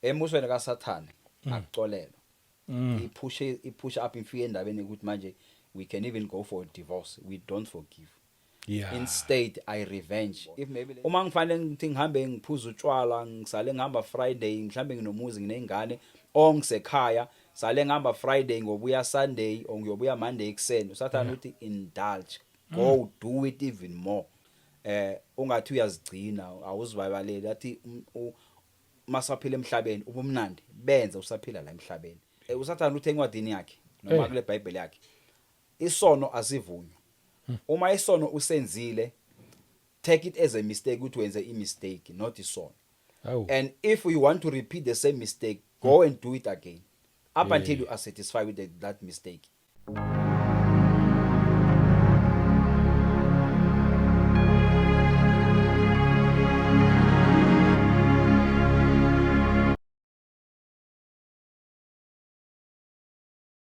Embusweni kaSathane akuxolelwa. Iphushe up ifike endabeni ukuthi manje we can even go for divorce, we don't forgive. Instead I revenge. If maybe uma ngifanele ngithi ngihambe ngiphuza utshwala, ngisale ngihamba Friday, mhlambe nginomuzi, nginezingane, or ngisekhaya, sale ngihamba Friday, ngobuya Sunday or ngiyobuya Monday ekuseni, uSathane uthi indulge, go do it even more. Ungathi uyazigcina, awuzibabaleli, athi masaphila emhlabeni ubumnandi benze usaphila la emhlabeni. USathane uthe encwadini yakhe noma kule Bible yakhe, isono asivunywa. Uma isono usenzile, take it as a mistake, ukuthi wenze i mistake, not isono. And if you want to repeat the same mistake, go and do it again up until you are satisfied with that mistake.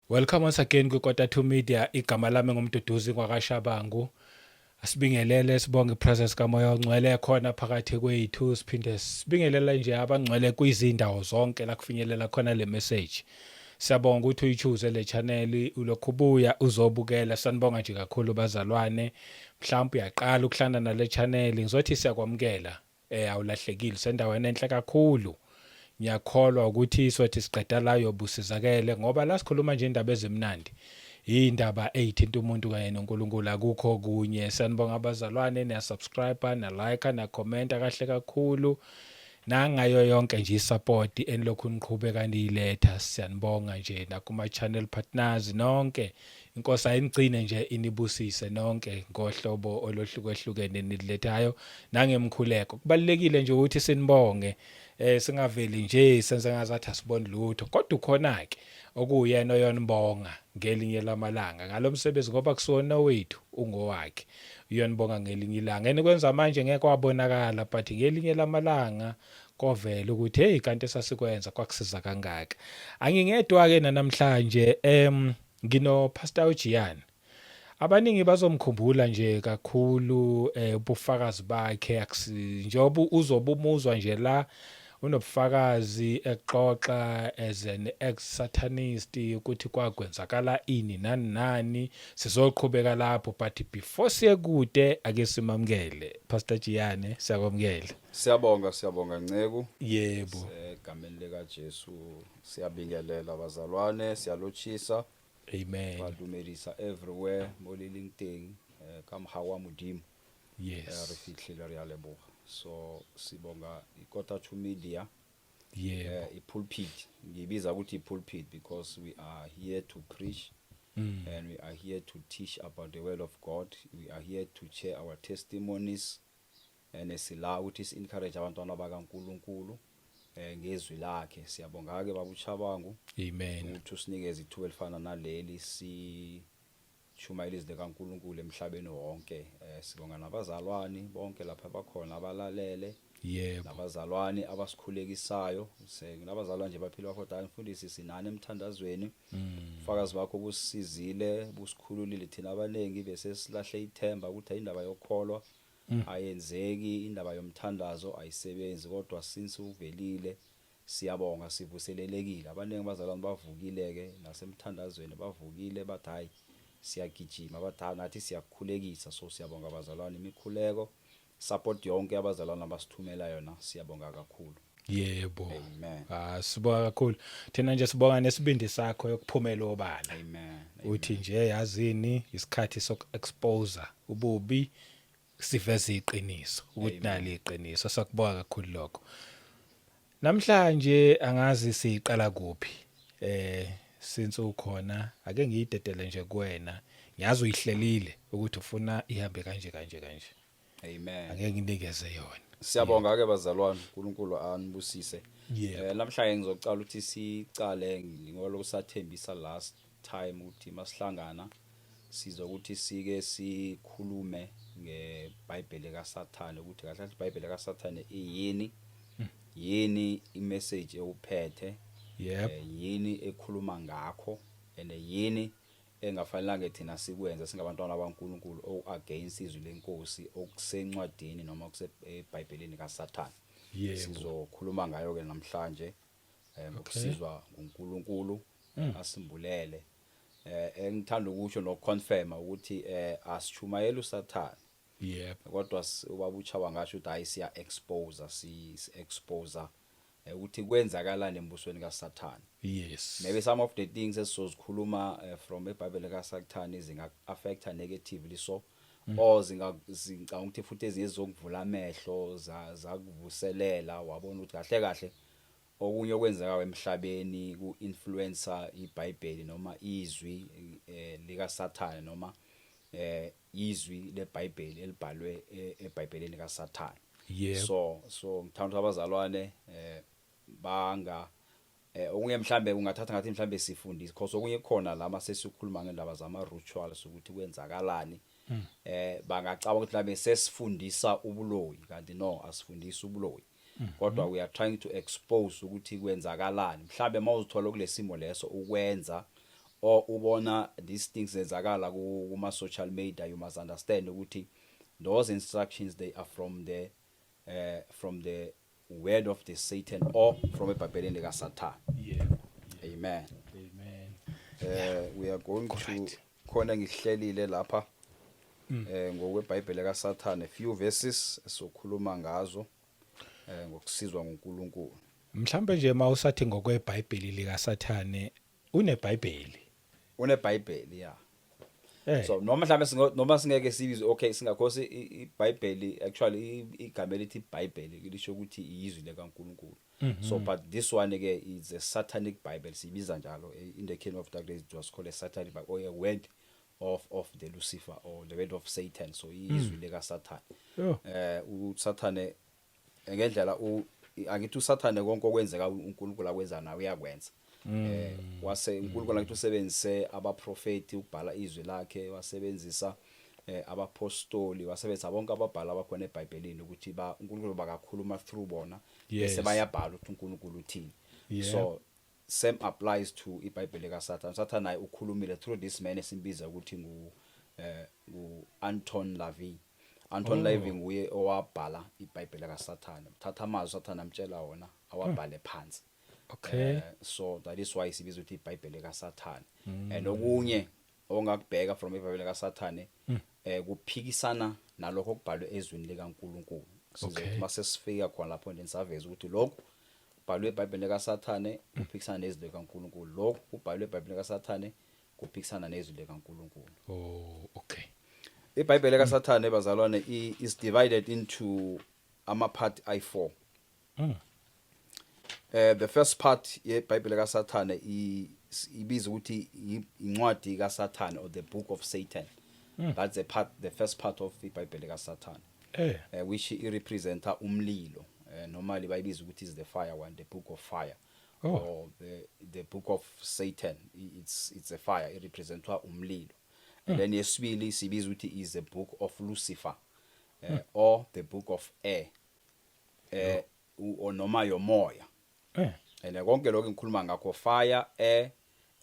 Welcome once again kwi-Kota 2 Media. Igama lami nguMduduzi ngwakaShabangu. Asibingelele, sibonge ipresence kaMoya oNgcwele khona phakathi kwethu, siphinde sibingelele nje abangcwele kwizindawo zonke la kufinyelela khona le message. Siyabonga ukuthi uyichoose le channel, ulokhu ubuya uzobukela. Sanibonga nje kakhulu bazalwane. Mhlawumbe uyaqala ukuhlangana nale channel, ngizothi siyakwamukela. Awulahlekile, usendaweni enhle kakhulu. Ngiyakholwa ukuthi sothi siqeda la uyobusizakele, ngoba la sikhuluma nje indaba ezimnandi. Indaba eyithinta umuntu kanye noNkulunkulu, akukho kunye. Sanibonga abazalwane, niya subscribe, na like, na comment kahle kakhulu. Nangayo yonke nje isupport enilokhu niqhubeka niyiletha, siyanibonga nje nakuma channel partners nonke. Inkosi ayinigcine nje inibusise nonke ngohlobo olohlukahlukene enilethayo nangemkhuleko. Kubalulekile nje ukuthi sinibonge, singaveli nje senze ngazathi asiboni lutho, kodwa ukhona ke okuyena oyonibonga ngelinye lamalanga ngalomsebenzi, ngoba kusiwona wethu, ungowakhe. Uyonibonga ngelinye ilanga. Enikwenza manje ngeke kwabonakala, but ngelinye lamalanga kovela ukuthi hey, kanti esasikwenza kwakusiza kangaka. Angingedwa ke namhlanje, ngino Pastor uJiyane. Abaningi bazomkhumbula nje kakhulu ubufakazi bakhe, njengoba uzobe umuzwa nje la unobufakazi exoxa as an ex satanist ukuthi kwakwenzakala ini nani nani. Sizoqhubeka lapho, but before siye kude ake simamukele Pastor Jiyane, siyakwamukela. Siyabonga, siyabonga Nceku. Yebo. Egameni lika Jesu siyabingelela bazalwane, siyalotshisa. Amen. Badumedisa everywhere mo le leng teng, ka mogau wa Modimo. Re fihlile, re a leboga. So sibonga iKota 2 Media. I-pulpit, ngiyibiza ukuthi i-pulpit because we are here to preach. And we are here to teach about the word of God. We are here to share our testimonies. And sila ukuthi si encourage abantwana bakaNkuluNkulu ngezwi lakhe. Siyabonga ke baba uChabangu. Amen. Ukuthi usinikeze ithuba elifana naleli si shumayela izwi likaNkuluNkulu emhlabeni wonke. Sibonga nabazalwane bonke lapha abakhona abalalele. Nabazalwane abasikhulekisayo. Nabazalwane nje baphila kodwa mfundisi sinani emthandazweni. Ufakazi bakho busizile, busikhululile thina abaningi bese silahle ithemba ukuthi indaba yokukholwa ayenzeki, indaba yomthandazo ayisebenzi, kodwa since uvelile siyabonga, sivuselelekile. Abaningi abazalwane bavukile ke nasemthandazweni, bavukile bathi hayi siyagijima, bathi hayi nathi siyakukhulekisa. So siyabonga abazalwane, imikhuleko, support yonke abazalwane abasithumela yona, siyabonga kakhulu. Yebo. Amen. Sibonga kakhulu. Thina nje sibonga nesibindi sakho yokuphumela obala. Amen. Uthi nje yazini isikhathi soku expose ububi, siveze iqiniso ukuthi nali iqiniso. Sakubonga kakhulu lokho. Namhlanje angazi siqala kuphi. Since ukhona ake ngiyidedele nje kuwena. Ngiyazi uyihlelile ukuthi ufuna ihambe kanje kanje kanje. Amen. Ake nginikeze yona. Siyabonga ke bazalwane, uNkulunkulu anibusise. Namhlanje ngizocala ukuthi sicale ngoba lokusathembisa last time ukuthi masihlangana sizokuthi sike sikhulume ngeBhayibheli kaSathane, ukuthi kahle kahle iBhayibheli kaSathane iyini, yini imessage ewuphethe, yini ekhuluma ngakho, and yini engafanelanga thina sikwenze singabantwana baNkulunkulu oku against izwi lenkosi okusencwadini noma okuseBhayibhelini kaSathane. Sizokhuluma ngayo ke namhlanje. Ngokusizwa nguNkulunkulu asimbulele. Engithanda ukusho nokuconfirma ukuthi asishumayela uSathane, kodwa ubaba uChawa ngasho ukuthi hayi, siya expose, si expose ukuthi kwenzakalani embusweni kaSathane. Maybe some of the things esizozikhuluma from eBhayibheli kaSathane zinga affecta negatively, so or zinga zicabanga ukuthi futhi ezinye zizokuvula amehlo, zakuvuselela, wabona ukuthi kahle kahle okunye okwenzekayo emhlabeni ku-influencer iBhayibheli noma izwi lika Sathane noma izwi leBhayibheli elibhalwe eBhayibhelini kaSathane. So ngithanda ukuthi abazalwane banga okunye mhlambe ungathatha ngathi mhlambe sifundise, because okunye khona la mase sikhuluma ngendaba zama rituals ukuthi kwenzakalani, bangacabanga ukuthi mhlambe sesifundisa ubuloyi, kanti no, asifundisi ubuloyi, kodwa we are trying to expose ukuthi kwenzakalani. Mhlambe mawuzithola kulesimo leso ukwenza or ubona these things zenzakala kuma social media, you must understand ukuthi those instructions, they are from the word of the Satan or from eBhayibhelini likaSatan. Amen. Amen. We are going to khona ngihlelile lapha ngokweBhayibheli kaSatan, a few verses esokhuluma ngazo ngokusizwa nguNkulunkulu. Mhlambe nje mawusathi ngokweBhayibheli likaSathane, uneBhayibheli? UneBhayibheli, yeah. So noma mhlambe noma singeke sibize, okay, singakhosi iBhayibheli. Actually, igama elithi iBhayibheli lisho ukuthi izwi likaNkulunkulu. So but this one ke is a satanic Bible, sibiza njalo. In the kingdom of darkness it was called a satanic Bible or a word of the Lucifer or the word of Satan, so izwi lika Satan. USathane ngendlela angithi uSathane konke okwenzeka uNkulunkulu akwenza nawe uyakwenza. Wase uNkulunkulu angithi usebenzise abaprofeti ukubhala izwi lakhe, wasebenzisa abapostoli, wasebenzisa bonke ababhala abakhona eBhayibhelini ukuthi ba uNkulunkulu bakakhuluma through bona, bese bayabhala ukuthi uNkulunkulu uthini. So same applies to iBhayibheli kaSatan. Satan naye ukhulumile through this man esimbiza ukuthi ngu Anton LaVey. Anton LaVey nguye owabhala iBhayibheli kaSatan. Thatha amazwi uSatan amtshela wona, awabhale phansi. So that is why sibiza ukuthi iBhayibheli kaSatan. And okunye ongakubheka from iBhayibheli kaSathane kuphikisana nalokho okubhalwe ezwini likaNkulunkulu. Sizothi mase sifika khona lapho nje saveza ukuthi lokhu kubhalwe eBhayibhelini likaSathane kuphikisana nezwi likaNkulunkulu, lokhu kubhalwe eBhayibhelini likaSathane kuphikisana nezwi likaNkulunkulu. Oh, okay. IBhayibheli likaSathane, bazalwane, is divided into ama part ayi4. The first part yeBhayibheli kaSathane ibiza ukuthi incwadi kaSathane or the book of Satan. That's the first part of iBhayibheli kaSathane. Which irepresenta umlilo. Normally bayibiza ukuthi is the fire one, the book of fire. Or the book of Satan. It's a fire, it representwa umlilo. And then yesibili sibiza ukuthi is the book of Lucifer or the book of air. Or noma yomoya. And konke lokho ngikhuluma ngakho, fire, air,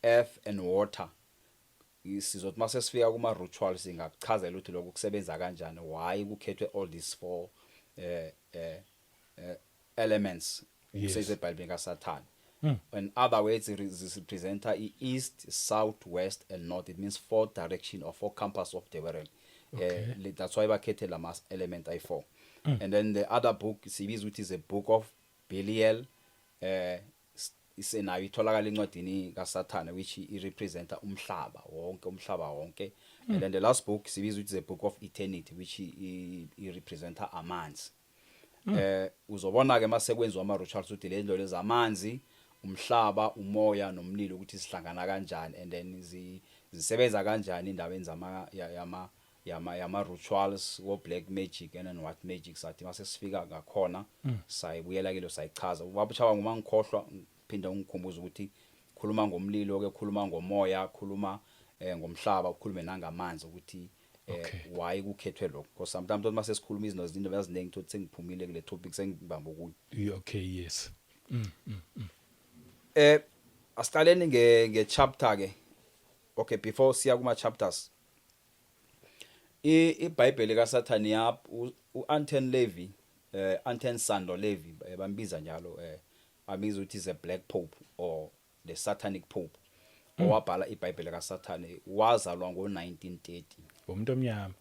earth and water, sizothi mase sifika kuma rituals singakuchazela ukuthi lokho kusebenza kanjani, why kukhethwe all these four elements kuseBhayibhelini kaSathane. In other words, it representa i-east, south, west and north. It means four direction or four compass of the world. That's why bakhethe lama element ayi4. And then the other book sibiza ukuthi is a book of Belial. Isenayo itholakala encwadini kaSathane, which i representa umhlaba wonke, umhlaba wonke. And then the last book sibiza ukuthi is a book of eternity, which i representa amanzi. Uzobona ke mase kwenziwa ama rituals ukuthi le ndlo lezamanzi, umhlaba, umoya nomlilo ukuthi sihlangana kanjani and then zisebenza kanjani endaweni zama yama rituals wo black magic and then what magic. Sathi mase sifika ngakhona sayibuyela kilo, sayichaza. Ubaba uChawa, nguma ngikhohlwa, phinda ungikhumbuza ukuthi khuluma ngomlilo ke, khuluma ngomoya, khuluma ngomhlaba, ukhulume nangamanzi ukuthi why kukhethwe lokho, because sometimes uthi mase sikhuluma izinto eziningi thothi sengiphumile kule topic, sengibamba okunye. Okay, yes. Asiqaleni nge chapter ke. Okay, before siya kuma chapters, iBhayibheli kaSathane yap uAnton LaVey, Anton Szandor LaVey, bambiza njalo. Abiza ukuthi is a black pope or the satanic pope, owabhala iBhayibheli kaSathane. Wazalwa ngo1930. Umuntu omnyama?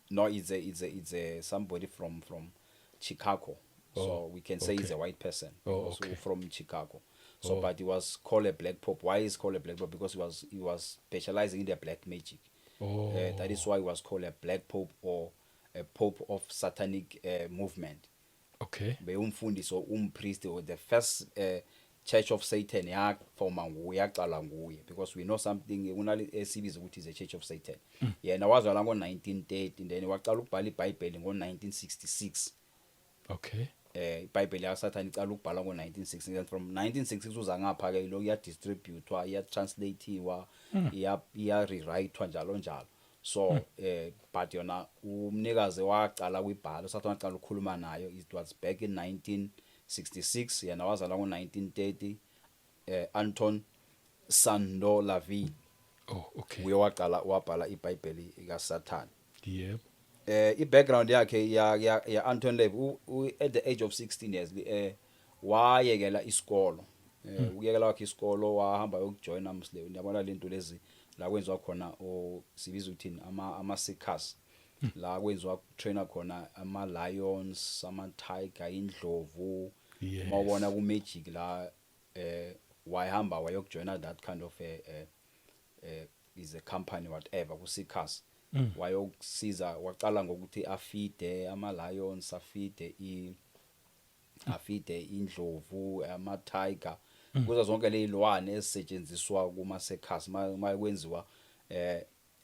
No, it's a somebody from Chicago, so we can say he's a white person because from Chicago. So but he was called a black pope. Why is called a black pope? Because he was specializing in the black magic. That is why he was called a black pope or a pope of satanic movement. Bewumfundisi or umpriest or the first church of Satan yaforma nguye, yaqala nguye, because we know something kunale esibiza ukuthi is a church of Satan. Yena wazalwa ngo1930, then waqala ukubhala iBhayibheli ngo1966. IBhayibheli yaSathane icala ukubhala ngo1966, and from 1966 uza ngapha ke lokhu iya-distributwa, iya-translate-iwa, iya rewrite-wa, njalo njalo. So but yona umnikazi waqala kuyibhala uSathane, waqala ukukhuluma nayo, it was back in 1966. Yena wazalwa ngo1930, Anton Szandor LaVey. Uye waqala wabhala iBhayibheli kaSathane. I-background yakhe ya Anton LaVey, at the age of 16 years wayekela isikolo. Ukuyekela kwakhe isikolo, wahamba yokujoina Muslim, yabona lento lezi la kwenziwa khona o sibiza ukuthini, ama circus, la kwenziwa trainer khona ama lions, ama tiger, indlovu. Mawubona ku magic la, wayehamba wayokujoina that kind of a is a company, whatever, ku circus. Wayokusiza, waqala ngokuthi afide ama lions, afide indlovu, ama tiger, kuzo zonke lezilwane ezisetshenziswa kuma circus ma kwenziwa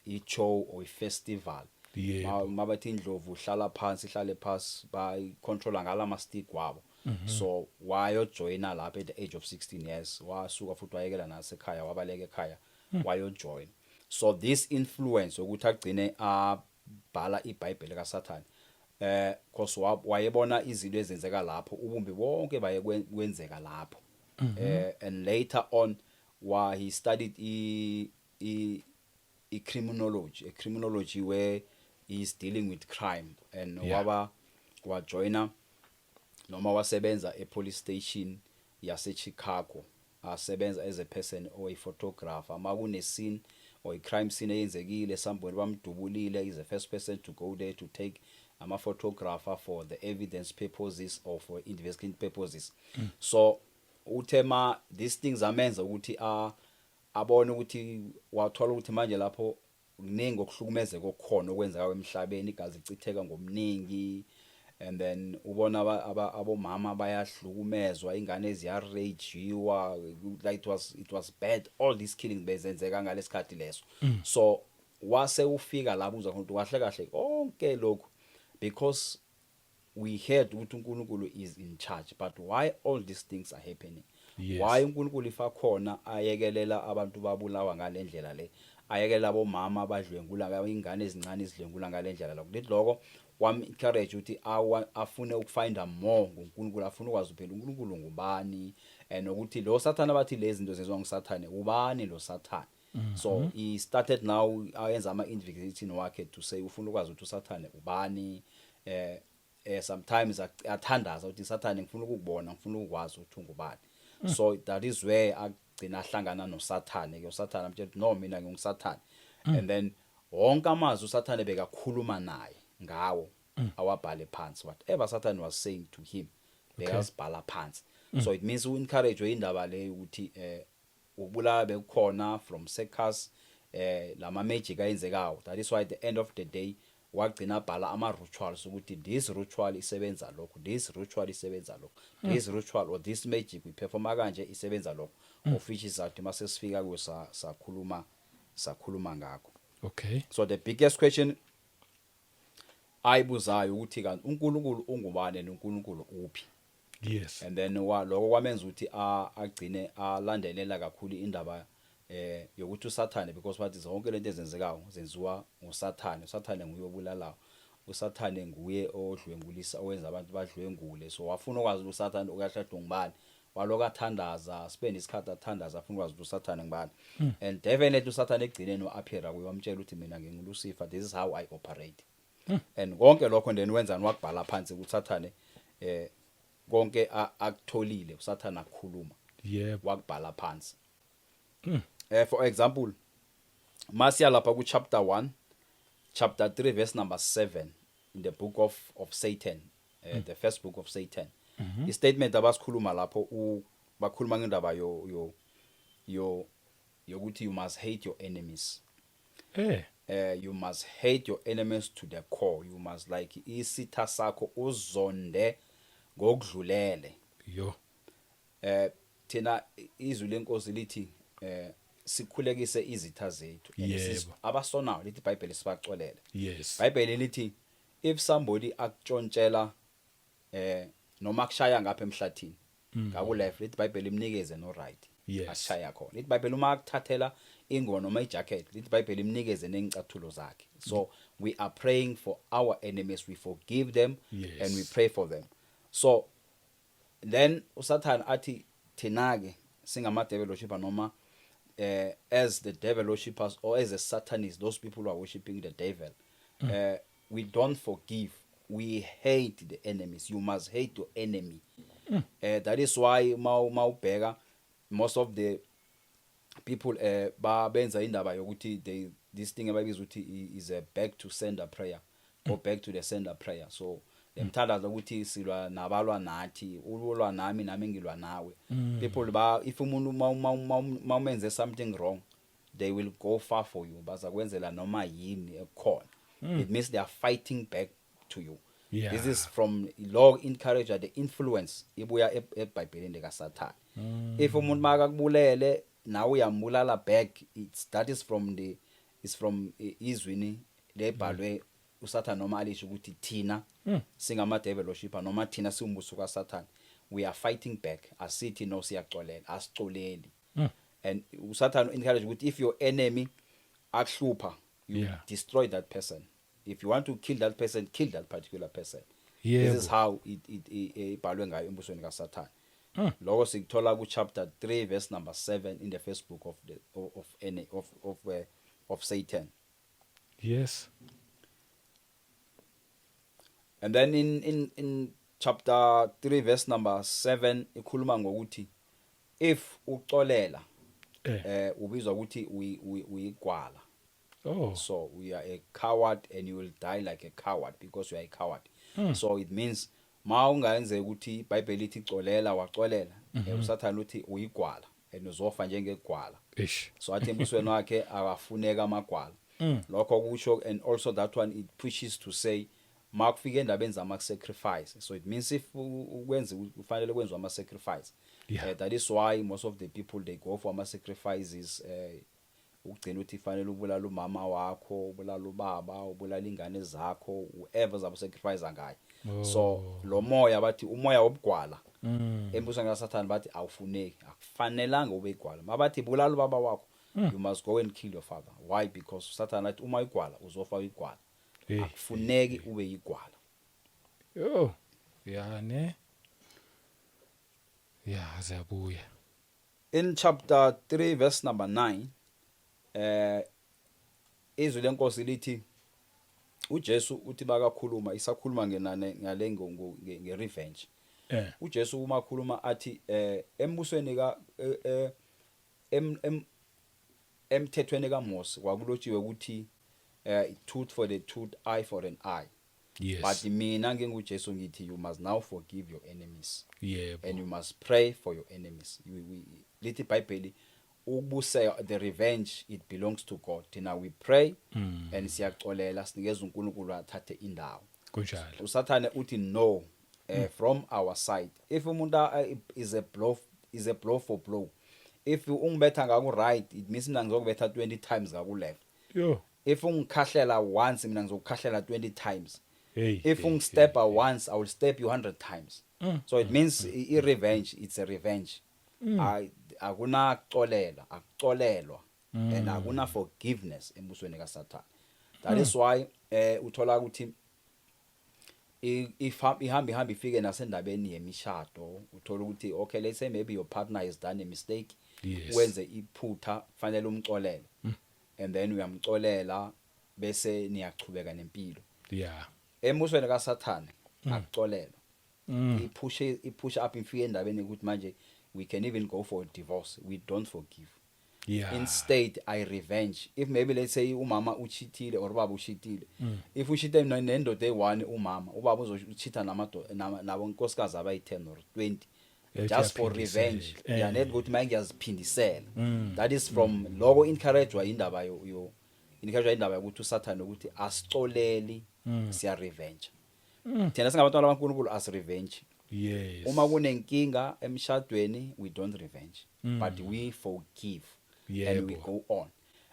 i-show or i-festival. Mabathi indlovu uhlala phansi, ihlale phansi, bayicontrola ngalama stick wabo. So wayojoina lapha at the age of 16 years. Wasuka futhi wayekela nasekhaya, wabaleka ekhaya, wayojoin. So this influence ukuthi agcine abhala iBhayibheli kaSathane, cause wayebona izinto ezenzeka lapho, ubumbi bonke baye kwenzeka lapho. And later on wa he studied i criminology, a criminology where he is dealing with crime and waba wajoina noma wasebenza e police station yase Chicago, asebenza as a person or a photographer. Makune scene or a crime scene eyenzekile, somebody bamdubulile, is the first person to go there to take ama photographer for the evidence purposes or for investigation purposes. So uthema these things amenza ukuthi a abone ukuthi wathola ukuthi manje lapho kuningi okuhlukumezeka okukhona okwenzeka emhlabeni, igazi licitheka ngomningi, and then ubona abomama bayahlukumezwa, ingane eziyarajiwa, like it was bad. All these killings bezenzeka ngalesikhathi leso. So wase ufika lapho uzwa ukuthi kahle kahle konke lokhu, because we heard ukuthi uNkulunkulu is in charge, but why all these things are happening? Why uNkulunkulu ifa khona ayekelela abantu babulawa ngalendlela le, ayekelela abomama abadlwengula ingane ezincane, izidlwengula ngalendlela lokho? Lithi lokho wam encourage ukuthi afune ukufinda more ngoNkulunkulu, afune ukwazi phela uNkulunkulu ngubani, and nokuthi lo Sathana bathi lezi zinto zenziwa nguSathane, ubani lo Sathane? So he started now ayenza ama investigation wakhe to say ufuna ukwazi ukuthi uSathane ubani. Sometimes athandaza ukuthi, "Sathane, ngifuna ukukubona, ngifuna ukwazi ukuthi ungubani." So that is where agcina ahlangana noSathane ke. uSathane amtshela ukuthi, "No, mina nginguSathane." And then wonke amazwi uSathane bekakhuluma naye ngawo, awabhale phansi. Whatever Satan was saying to him, bekazibhala phansi. So it means u-encourage indaba le ukuthi ukubulala bekukhona from circus, lama magic ayenzekayo. That is why at the end of the day wagcina abhala ama rituals, ukuthi this ritual isebenza lokhu, this ritual isebenza lokhu, this ritual or this magic we perform kanje isebenza lokhu, of which is that mase sifika kuyo sakhuluma ngakho. So the biggest question ayibuzayo ukuthi kanti uNkulunkulu ungubani noNkulunkulu uphi? And then wa lokho kwamenza ukuthi agcine alandelela kakhulu indaba yokuthi uSathane, because bathi zonke lento ezenzekayo zenziwa nguSathane, uSathane nguye obulalayo, uSathane nguye odlwengulisa, owenza abantu badlwengule. So wafuna ukwazi ukuthi uSathane ukahlahlwa ngubani. Walokhu athandaza, spend isikhathi athandaza, afuna ukwazi ukuthi uSathane ngubani. And definitely uSathane egcineni wa-appear kuye, wamtshela ukuthi, "Mina nginguLucifer, this is how I operate," and konke lokho. Then wenzani? Wakubhala phansi ukuthi uSathane Konke akutholile uSathana akukhuluma, wakubhala phansi. For example, masiya lapha ku chapter 1, chapter 3, verse number 7 in the book of Satan, the first book of Satan. I statement abasikhuluma lapho, bakhuluma ngendaba yo yokuthi you must hate your enemies. You must hate your enemies to the core. You must, like, isitha sakho uzonde ngokudlulele. Yo. Thina izwi lenkosi lithi sikhulekise izitha zethu and abasonayo, lithi iBhayibheli, sibaxolele. IBhayibheli lithi if somebody akutshontshela noma kushaya ngapha emhlathini ngaku left, lithi iBhayibheli imnikeze no right. Asishaya khona. Lithi iBhayibheli uma akuthathela ingubo noma ijacket, lithi iBhayibheli imnikeze nengicathulo zakhe. So we are praying for our enemies, we forgive them and we pray for them. So then uSathane athi thina ke singama devil worshipper, noma as the devil worshippers or as a satanist, those people who are worshiping the devil, we don't forgive, we hate the enemies. You must hate your enemy. That is why mawubheka most of the people ba benza indaba yokuthi they, this thing abayibiza ukuthi is a back to sender prayer, go back to the sender prayer. So lemthandazo ukuthi silwa nabalwa nathi, ulwa nami, nami ngilwa nawe. People ba if umuntu mawumenze something wrong, they will go far for you, baza kwenzela noma yini ekukhona. It means they are fighting back to you. This is from law encourager, the influence ibuya eBhayibhelini likaSathane. If umuntu makakubulele, nawe uyambulala back. It's that is from the is from izwini lebhalwe uSathane, noma alisho ukuthi thina singama devil worshipper noma thina siwumbuso kaSathane, we are fighting back. Asithi no, siyaxolela, asixoleli. And uSathane encourage ukuthi if your enemy akuhlupha, you destroy that person. If you want to kill that person, kill that particular person. This is how it ibhalwe ngayo embusweni kaSathane. Lokho sikuthola ku chapter 3 verse number 7 in the first book of the of any of Satan. And then in chapter 3 verse number 7 ikhuluma ngokuthi if uxolela, ubizwa ukuthi uyigwala. So we are a coward and you will die like a coward because you are a coward. So it means ma ungayenzeka ukuthi iBhayibheli lithi xolela, waxolela, uSathane uthi uyigwala and uzofa njengegwala. Ish. So athi embusweni wakhe akafuneka amagwala. Lokho kusho, and also that one, it pushes to say makufika endabeni zama sacrifice. So it means if ukwenza kufanele kwenziwe ama sacrifice. That is why most of the people, they go for ama sacrifices, ukugcina ukuthi fanele ubulala umama wakho, ubulala ubaba, ubulala ingane zakho, whoever zabe sacrifice ngaye. So lo moya, bathi umoya wobugwala embusweni kaSathane, bathi awufuneki, akufanelanga ube igwala. Mabathi bulala ubaba wakho, you must go and kill your father. Why? Because uSathane athi uma igwala uzofa igwala. Hey. Akufuneki ube igwala. Yo. Ya ne. Ya, ziyabuya. In chapter 3 verse number 9, izwi lenkosi lithi, uJesu uthi bakakhuluma, isakhuluma ngenane ngale nge revenge. UJesu uma khuluma athi embusweni ka em em emthethweni kaMose kwakulotshiwe ukuthi tooth for the tooth, eye for an eye. But mina nginguJesu ngithi you must now forgive your enemies and you must pray for your enemies. Lithi iBhayibheli ukubuseka, the revenge, it belongs to God. Thina we pray and siyaxolela, sinikeza uNkulunkulu athathe indawo. Kunjalo. USathane uthi no, from our side, if umuntu is a blow, is a blow for blow. If ungibetha ngaku right, it means mina ngizokubetha 20 times ngaku left. Yo. If ungikhahlela once, mina ngizokukhahlela 20 times. Hey. If ungistepa once, I will step you 100 times. So it means i revenge, it's a revenge. Akunaxolela, akuxolelwa and akuna forgiveness embusweni kaSathane. That is why uthola ukuthi ihamba ihamba ifike nasendabeni yemishado. Uthola ukuthi, okay, let's say maybe your partner has done a mistake, wenze iphutha, fanele umxolele, and then uyamxolela bese niyachubeka nempilo. Embusweni kaSathane akuxolelwa. Iphushe up, ifike endabeni ukuthi manje we can even go for divorce. We don't forgive. Instead I revenge. If maybe, let's say, umama uchithile or ubaba uchithile, if uchithe nendoda eyi-1 umama, ubaba uzochitha namadoda nabo nkosikazi abayi-10 or 20 Ethi just for uyaphindisela. revenge. Yeah, net ukuthi manje ngiyaziphindisela. That is from lokho encouragewa indaba yo encouragewa indaba yokuthi uSathane ukuthi asixoleli, siya revenge. Thina singabantwana baNkulunkulu asi revenge. Uma kunenkinga emshadweni, we don't revenge, but we forgive and we go on.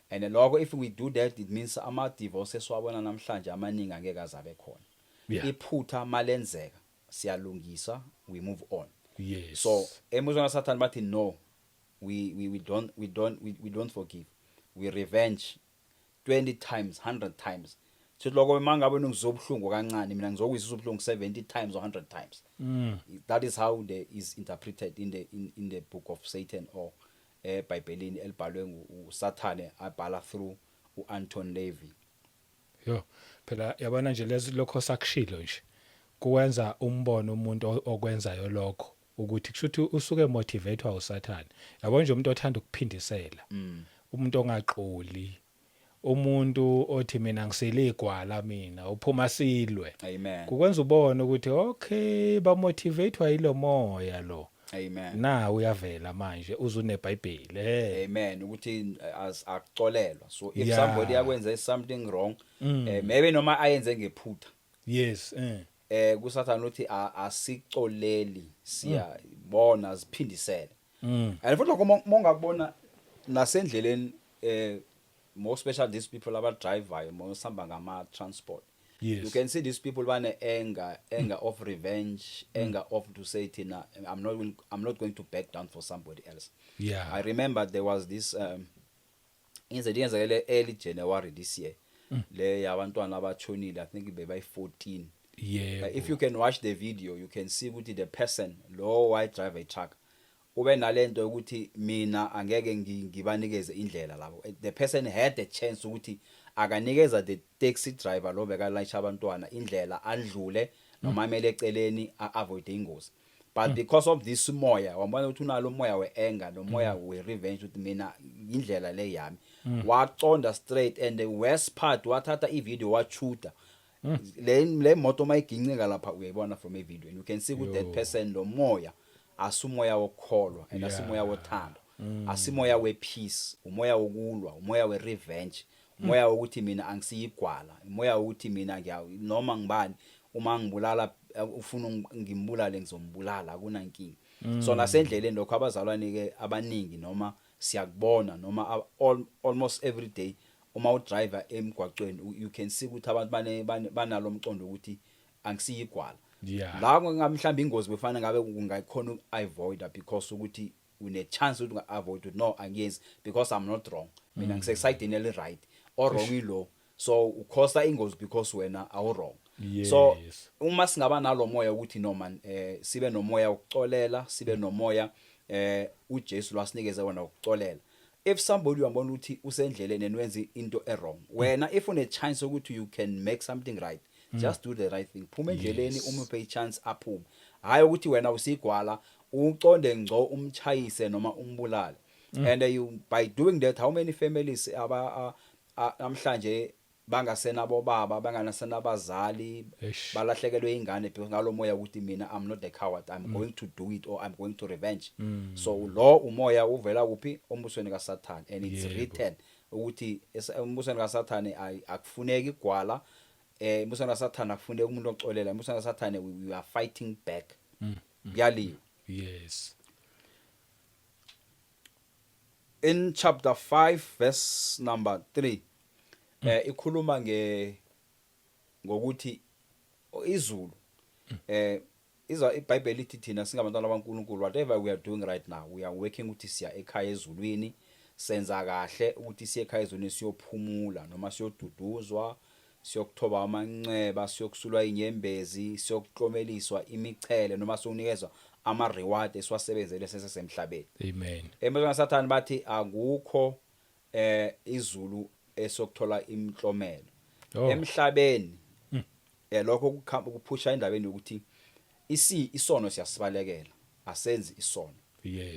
And lokho, if we do that, it means ama divorce esiwabona namhlanje amaningi angeke azabe khona. Iphutha malenzeka, siyalungisa, we move on. So embusweni kaSathane bathi no, we don't forgive, we revenge 20 times, 100 times. Sithi lokho mangabe ngizobuhlungu kancane, mina ngizokuyisa ubuhlungu 70 times or 100 times. That is how the is interpreted in the book of Satan or eBhayibhelini elibhalwe uSathane, abhala through uAnton LaVey. Yo, phela yabona nje lezi lokho sakushilo nje kuwenza umbono umuntu okwenzayo lokho ukuthi kushuthi usuke motivatewa uSathane. Yabo nje, umuntu othanda ukuphindisela, umuntu ongaxoli, umuntu othi mina ngisele igwala, mina uphuma silwe. Amen. Kukwenza ubone ukuthi okay, ba motivatewa yilo moya lo. Amen. Na uyavela manje uzuneBhayibheli. Amen, ukuthi as akuxolelwa. So if somebody akwenze something wrong, maybe noma ayenze ngephutha, kuSathane uthi asixoleli, siyabona ziphindisele. And futhi lokho mongakubona nasendleleni, more special these people abadrivayo, mosihamba ngama transport, you can see these people bane anger of revenge, anger of to say thina I'm not going to back down for somebody else. I remember there was this incident yenzekele early January this year, le yabantwana abatshonile, I think bebayi 14. If you can watch the video, you can see ukuthi the person lo waye drive a truck ube nalento ukuthi mina angeke ngibanikeze indlela labo. The person had the chance ukuthi akanikeza the taxi driver lo bekalayisha abantwana indlela, adlule noma amele eceleni, avoid ingozi, but because of this moya, wabona ukuthi unalo umoya we-anger nomoya we-revenge, ukuthi mina indlela le yami, waconda straight. And the worst part, wathatha i-video, washuta le moto mayiginqika lapha, uyayibona from a video, and you can see ukuthi that Yo. person, lo moya asumoya wokukholwa and asimoya wothando, asimoya we-peace, umoya wokulwa, umoya we-revenge, umoya wokuthi mina angisiyigwala, umoya wokuthi mina ngiya noma ngibani uma ngibulala, ufuna ngimbulale, ngizombulala, akunankinga. So nasendleleni lokho abazalwane ke abaningi noma siyakubona noma almost every day uma udriver emgwaqweni, you can see ukuthi abantu banalo umqondo ukuthi angisiyigwala. La mhlawumbe ingozi befana ngabe ungayikhona uku-avoida because ukuthi une chance ukuthi unga-avoid ukuthi no, angiyenzi because I'm not wrong, mina ngisesayidini eli-right or wrong ilo, so ukhosa ingozi because wena awu wrong. So uma singaba nalo moya ukuthi no man, sibe nomoya wokuxolela, sibe nomoya uJesu lwasinikeze wona ukuxolela. If somebody uyabona ukuthi usendleleni and wenza into e-wrong, wena if une chance ukuthi you can make something right, just do the right thing, phuma endleleni, umuphe i-chance aphume, hayi ukuthi wena usigwala uconde ngco umchayise noma umbulale. And you, by doing that, how many families aba namhlanje bangasenabo baba, bangasenabazali, Eish. balahlekelwe ingane because ngalo moya ukuthi mina I'm not a coward, I'm going to do it or I'm going to revenge. So lo umoya uvela kuphi? Ombusweni kaSathane, and it's written ukuthi embusweni kaSathane akufuneki igwala, embusweni kaSathane akufuneki umuntu oxolela, embusweni kaSathane we are fighting back, kuyaliwa. In chapter 5 verse number 3, ikhuluma ngokuthi izulu, izwa iBhayibheli lithi thina singabantwana baNkulunkulu, whatever we are doing right now, we are working ukuthi siya ekhaya ezulwini, senza kahle ukuthi siye ekhaya ezulwini, siyophumula noma siyoduduzwa, siyokuthoba amanxeba, siyokusulwa inyembezi, siyokuklomeliswa imichele noma siyonikezwa ama reward esiwasebenzele sesemhlabeni. Amen. Embusweni kaSathane bathi akukho izulu esokuthola imiklomelo emhlabeni. Lokho kuphusha indabeni yokuthi Isono siyasibalekela, asenzi isono.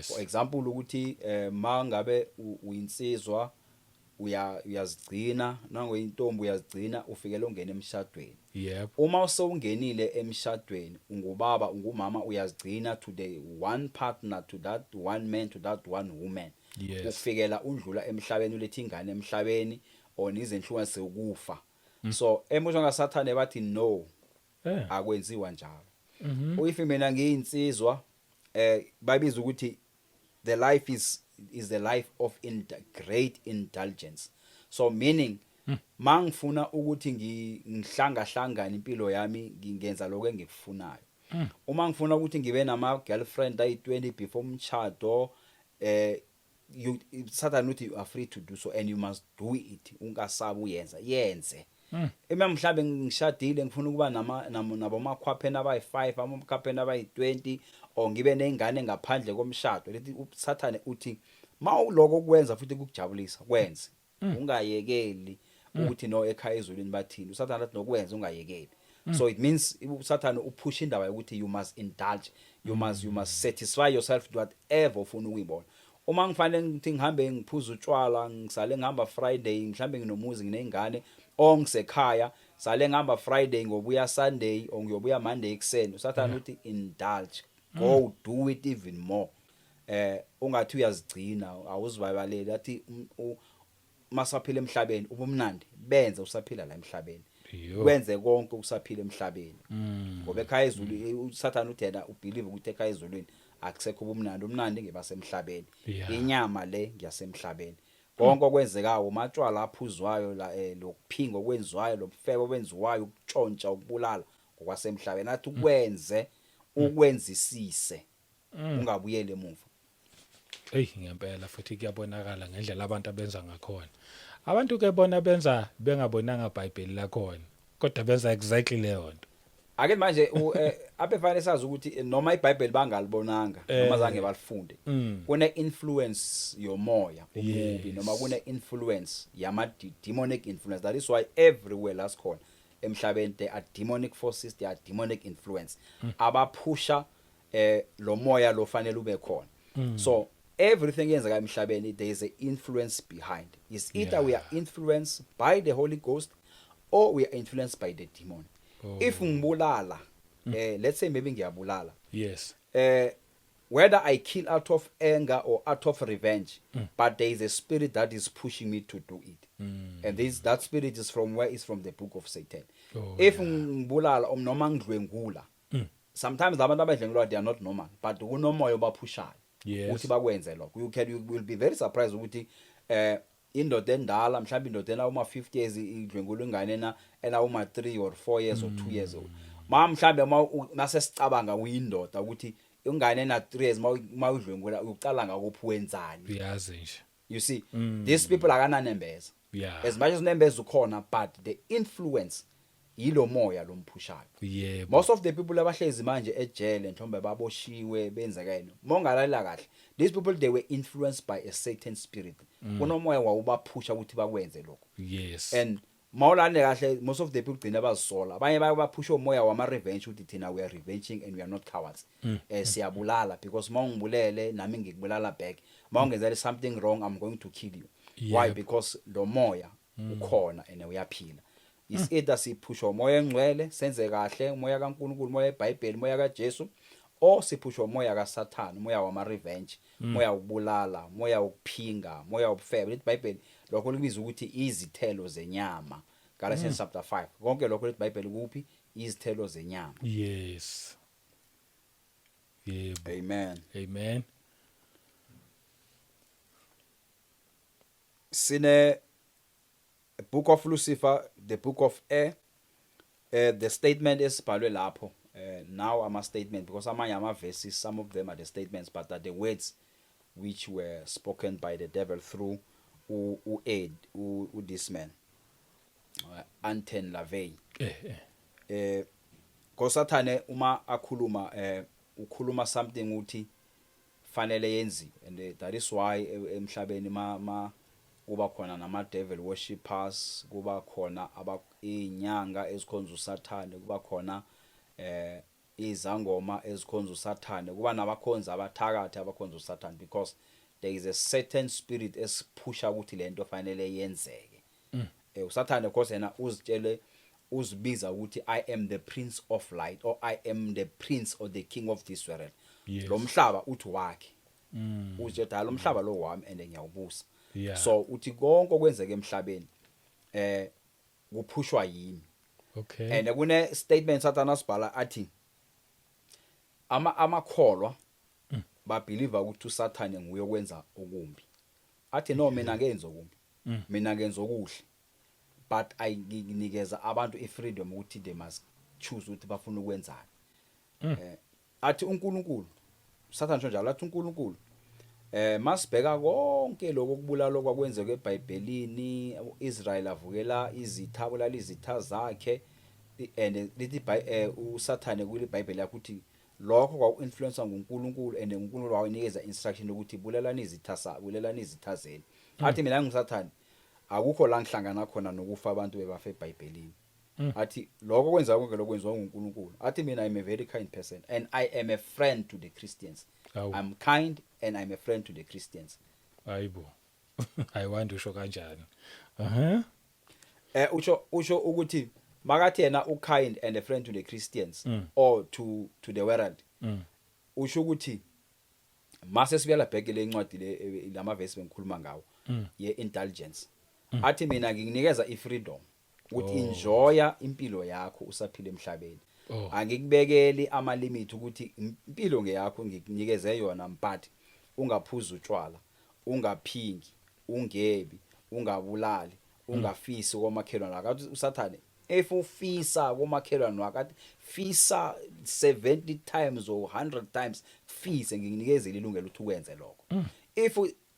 For example, ukuthi mangabe uyinsizwa uyazigcina, nangoyintombi uyazigcina, ufikele ungena emshadweni. Uma usewungenile emshadweni, ungubaba, ungumama, uyazigcina to the one partner, to that one man, to that one woman, ukufikela undlula emhlabeni, ulethe ingane emhlabeni or nizenhlunga sekufa. So embusweni kaSathane bathi no, akwenziwa njalo. If mina ngiyinsizwa, babiza ukuthi the life is the life of great indulgence. So meaning, mangifuna ukuthi ngihlanga hlangana impilo yami, ngingenza lokho engikufunayo. Uma ngifuna ukuthi ngibe nama girlfriend ayi20 before umshado, you, Satan uthi you are free to do so and you must do it. Ungasabi, uyenza, yenze. Ema mhlambe ngishadile, ngifuna ukuba nama nabomakhwapheni abayi5, amakhwapheni abayi20, or ngibe nezingane ngaphandle komshado, lethi uSathane uthi mawuloko kwenza futhi kukujabulisa, kwenze, ungayekeli. Ukuthi no, ekhaya ezulwini bathini? USathane athi nokwenza, ungayekeli. So it means uSathane uphusha indaba yokuthi you must indulge, you must satisfy yourself to whatever ufuna ukuyibona. Uma ngifanele ngithi ngihambe ngiphuza utshwala, ngisale ngihamba Friday, mhlambe nginomuzi, nginezingane, or ngisekhaya, sale ngihamba Friday, ngobuya Sunday or ngiyobuya Monday ekseni, uSathane uthi indulge, go do it even more. Ungathi uyazigcina, awuzibabaleli. Athi masaphila emhlabeni, ubumnandi benze usaphila la emhlabeni. Kwenze konke usaphila emhlabeni, ngoba ekhaya ezulu, uSathane uthi yena ubelieve ukuthi ekhaya ezulwini akusekho ubumnandi, umnandi ngebasemhlabeni. Inyama le ngiyasemhlabeni, konke okwenzekayo, umatshwala aphuzwayo la, lokuphinga okwenziwayo, lobufebo obwenziwayo, ukutshontsha, ukubulala, ngokwasemhlabeni. Athi ukwenze, ukwenzisise, ungabuyeli emuva. Hey, ngempela futhi kuyabonakala ngendlela abantu abenza ngakhona. Abantu ke bona benza bengabonanga iBhayibheli lakhona, kodwa benza exactly leyo nto. Ake manje abefanele sazi ukuthi noma iBhayibheli bangalibonanga, noma zange balifunde, kune influence yomoya omubi, noma kune influence yama demonic influence. That is why everywhere la sikhona emhlabeni there are demonic forces, there are demonic influence abaphusha lo moya lo fanele ube khona. So everything yenzeka emhlabeni, there is a influence behind. Is either we are influenced by the Holy Ghost or we are influenced by the demon. If ngibulala, let's say maybe ngiyabulala, whether I kill out of anger or out of revenge, but there is a spirit that is pushing me to do it, and this that spirit is from where? Is from the book of Satan. If ngibulala or noma ngidlwengula, sometimes abantu abadlwengulwa, they are not normal, but kunomoya obaphushayo ukuthi bakwenze lokho. You will be very surprised ukuthi indoda endala, mhlawumbe indoda ena uma 50 years, idlwengula ingane ena uma 3 or 4 years or 2 years old. Ma mhlambe ma mase sicabanga uyindoda ukuthi ingane ena 3 years ma udlwengula, uqala ngakuphi, wenzani? Uyazi nje. You see, these people akananembeza, as much as nembeza ukhona, but the influence yilo moya lomphushayo. Most of the people abahlezi manje ejele, mhlawumbe baboshiwe, benzekene, mongalalela kahle, these people, they were influenced by a certain spirit. Kunomoya wawubaphusha ukuthi bakwenze lokho. And mawulale kahle, most of the people gcina bazisola. Abanye bayabaphusha umoya wama revenge, ukuthi thina we are revenging and we are not cowards, siyabulala because mawungibulele nami ngikubulala back, mawungenzela something wrong, I'm going to kill you. Why? Because lo moya ukhona and uyaphila. Is either siphushwa umoya engcwele, senze kahle, umoya kaNkuluNkulu, umoya eBhayibheli, umoya kaJesu, or siphushwa umoya kaSathane, umoya wama revenge, umoya wokubulala, umoya wokuphinga, umoya wobufebe. Lithi iBhayibheli lokho libiza ukuthi izithelo zenyama, Galatians chapter 5. Konke lokho lithi iBhayibheli kuphi? Izithelo zenyama. yes yebo Amen. Amen. Sine Book of Lucifer, the Book of Air, the statement esibhalwe lapho, now ama statement, because amanye ama verses, some of them are the statements, but are the words which were spoken by the devil through u u Ed u, u this man, Anton LaVey. Kosathane uma akhuluma, ukhuluma something uthi fanele yenziwe, and that is why emhlabeni ma kuba khona nama devil worshippers, kuba khona izinyanga ezikhonza uSathane, kuba khona. Izangoma ezikhonza uSathane, kuba nabakhonza abathakathi, abakhonza uSathane, because there is a certain spirit esiphusha ukuthi lento fanele yenzeke. USathane, of course, yena uzitshele, uzibiza ukuthi "I am the prince of light" or "I am the prince or the king of this world." Lo mhlaba uthi wakhe. Uzitshela, "Lo mhlaba lo wami and ngiyawubusa." So uthi konke okwenzeka emhlabeni kuphushwa yimi. And kune statement Sathana asibhala, athi amakholwa babelieve ukuthi uSathane nguye okwenza okumbi. Athi, "No, mina ngenza okumbi, mina ngenza okuhle, but ayinikeza abantu ifreedom ukuthi they must choose ukuthi bafuna ukwenzani." Athi uNkulunkulu, Sathane njalo, athi uNkulunkulu, masibheka konke lokho kubulala okwakwenzeka eBhayibhelini, uIsrael avukela izitha, bulala izitha zakhe, and lithi uSathane kule iBhayibheli yakhe uthi lokho kwaku-influence nguNkulunkulu, and uNkulunkulu wayinikeza instruction ukuthi bulalani izitha, sa bulalani izitha zenu. Athi, "Mina nginguSathane, akukho la ngihlangana khona nokufa abantu bebafa eBhayibhelini." Athi lokho kwenza konke lokwenziwa nguNkulunkulu. Athi, "Mina I'm a very kind person and I am a friend to the Christians." "I'm kind and I'm a friend to the Christians." Hayibo, I wonder usho kanjani. Usho ukuthi makathi yena u kind and a friend to the Christians or to the world, usho ukuthi mase sibuyela back le incwadi le, lama verse bengikhuluma ngawo ye indulgence, athi, "Mina ngikunikeza ifreedom ukuthi enjoya impilo yakho usaphila emhlabeni. Angikubekeli ama limit ukuthi impilo ngeyakho, ngikunikeze yona, but ungaphuza utshwala, ungaphingi, ungebi, ungabulali, ungafisi komakhelwane wakho." Athi uSathane, if ufisa komakhelwane wakho, athi fisa 70 times or 100 times, fise, ngikunikezele ilungelo ukuthi ukwenze lokho.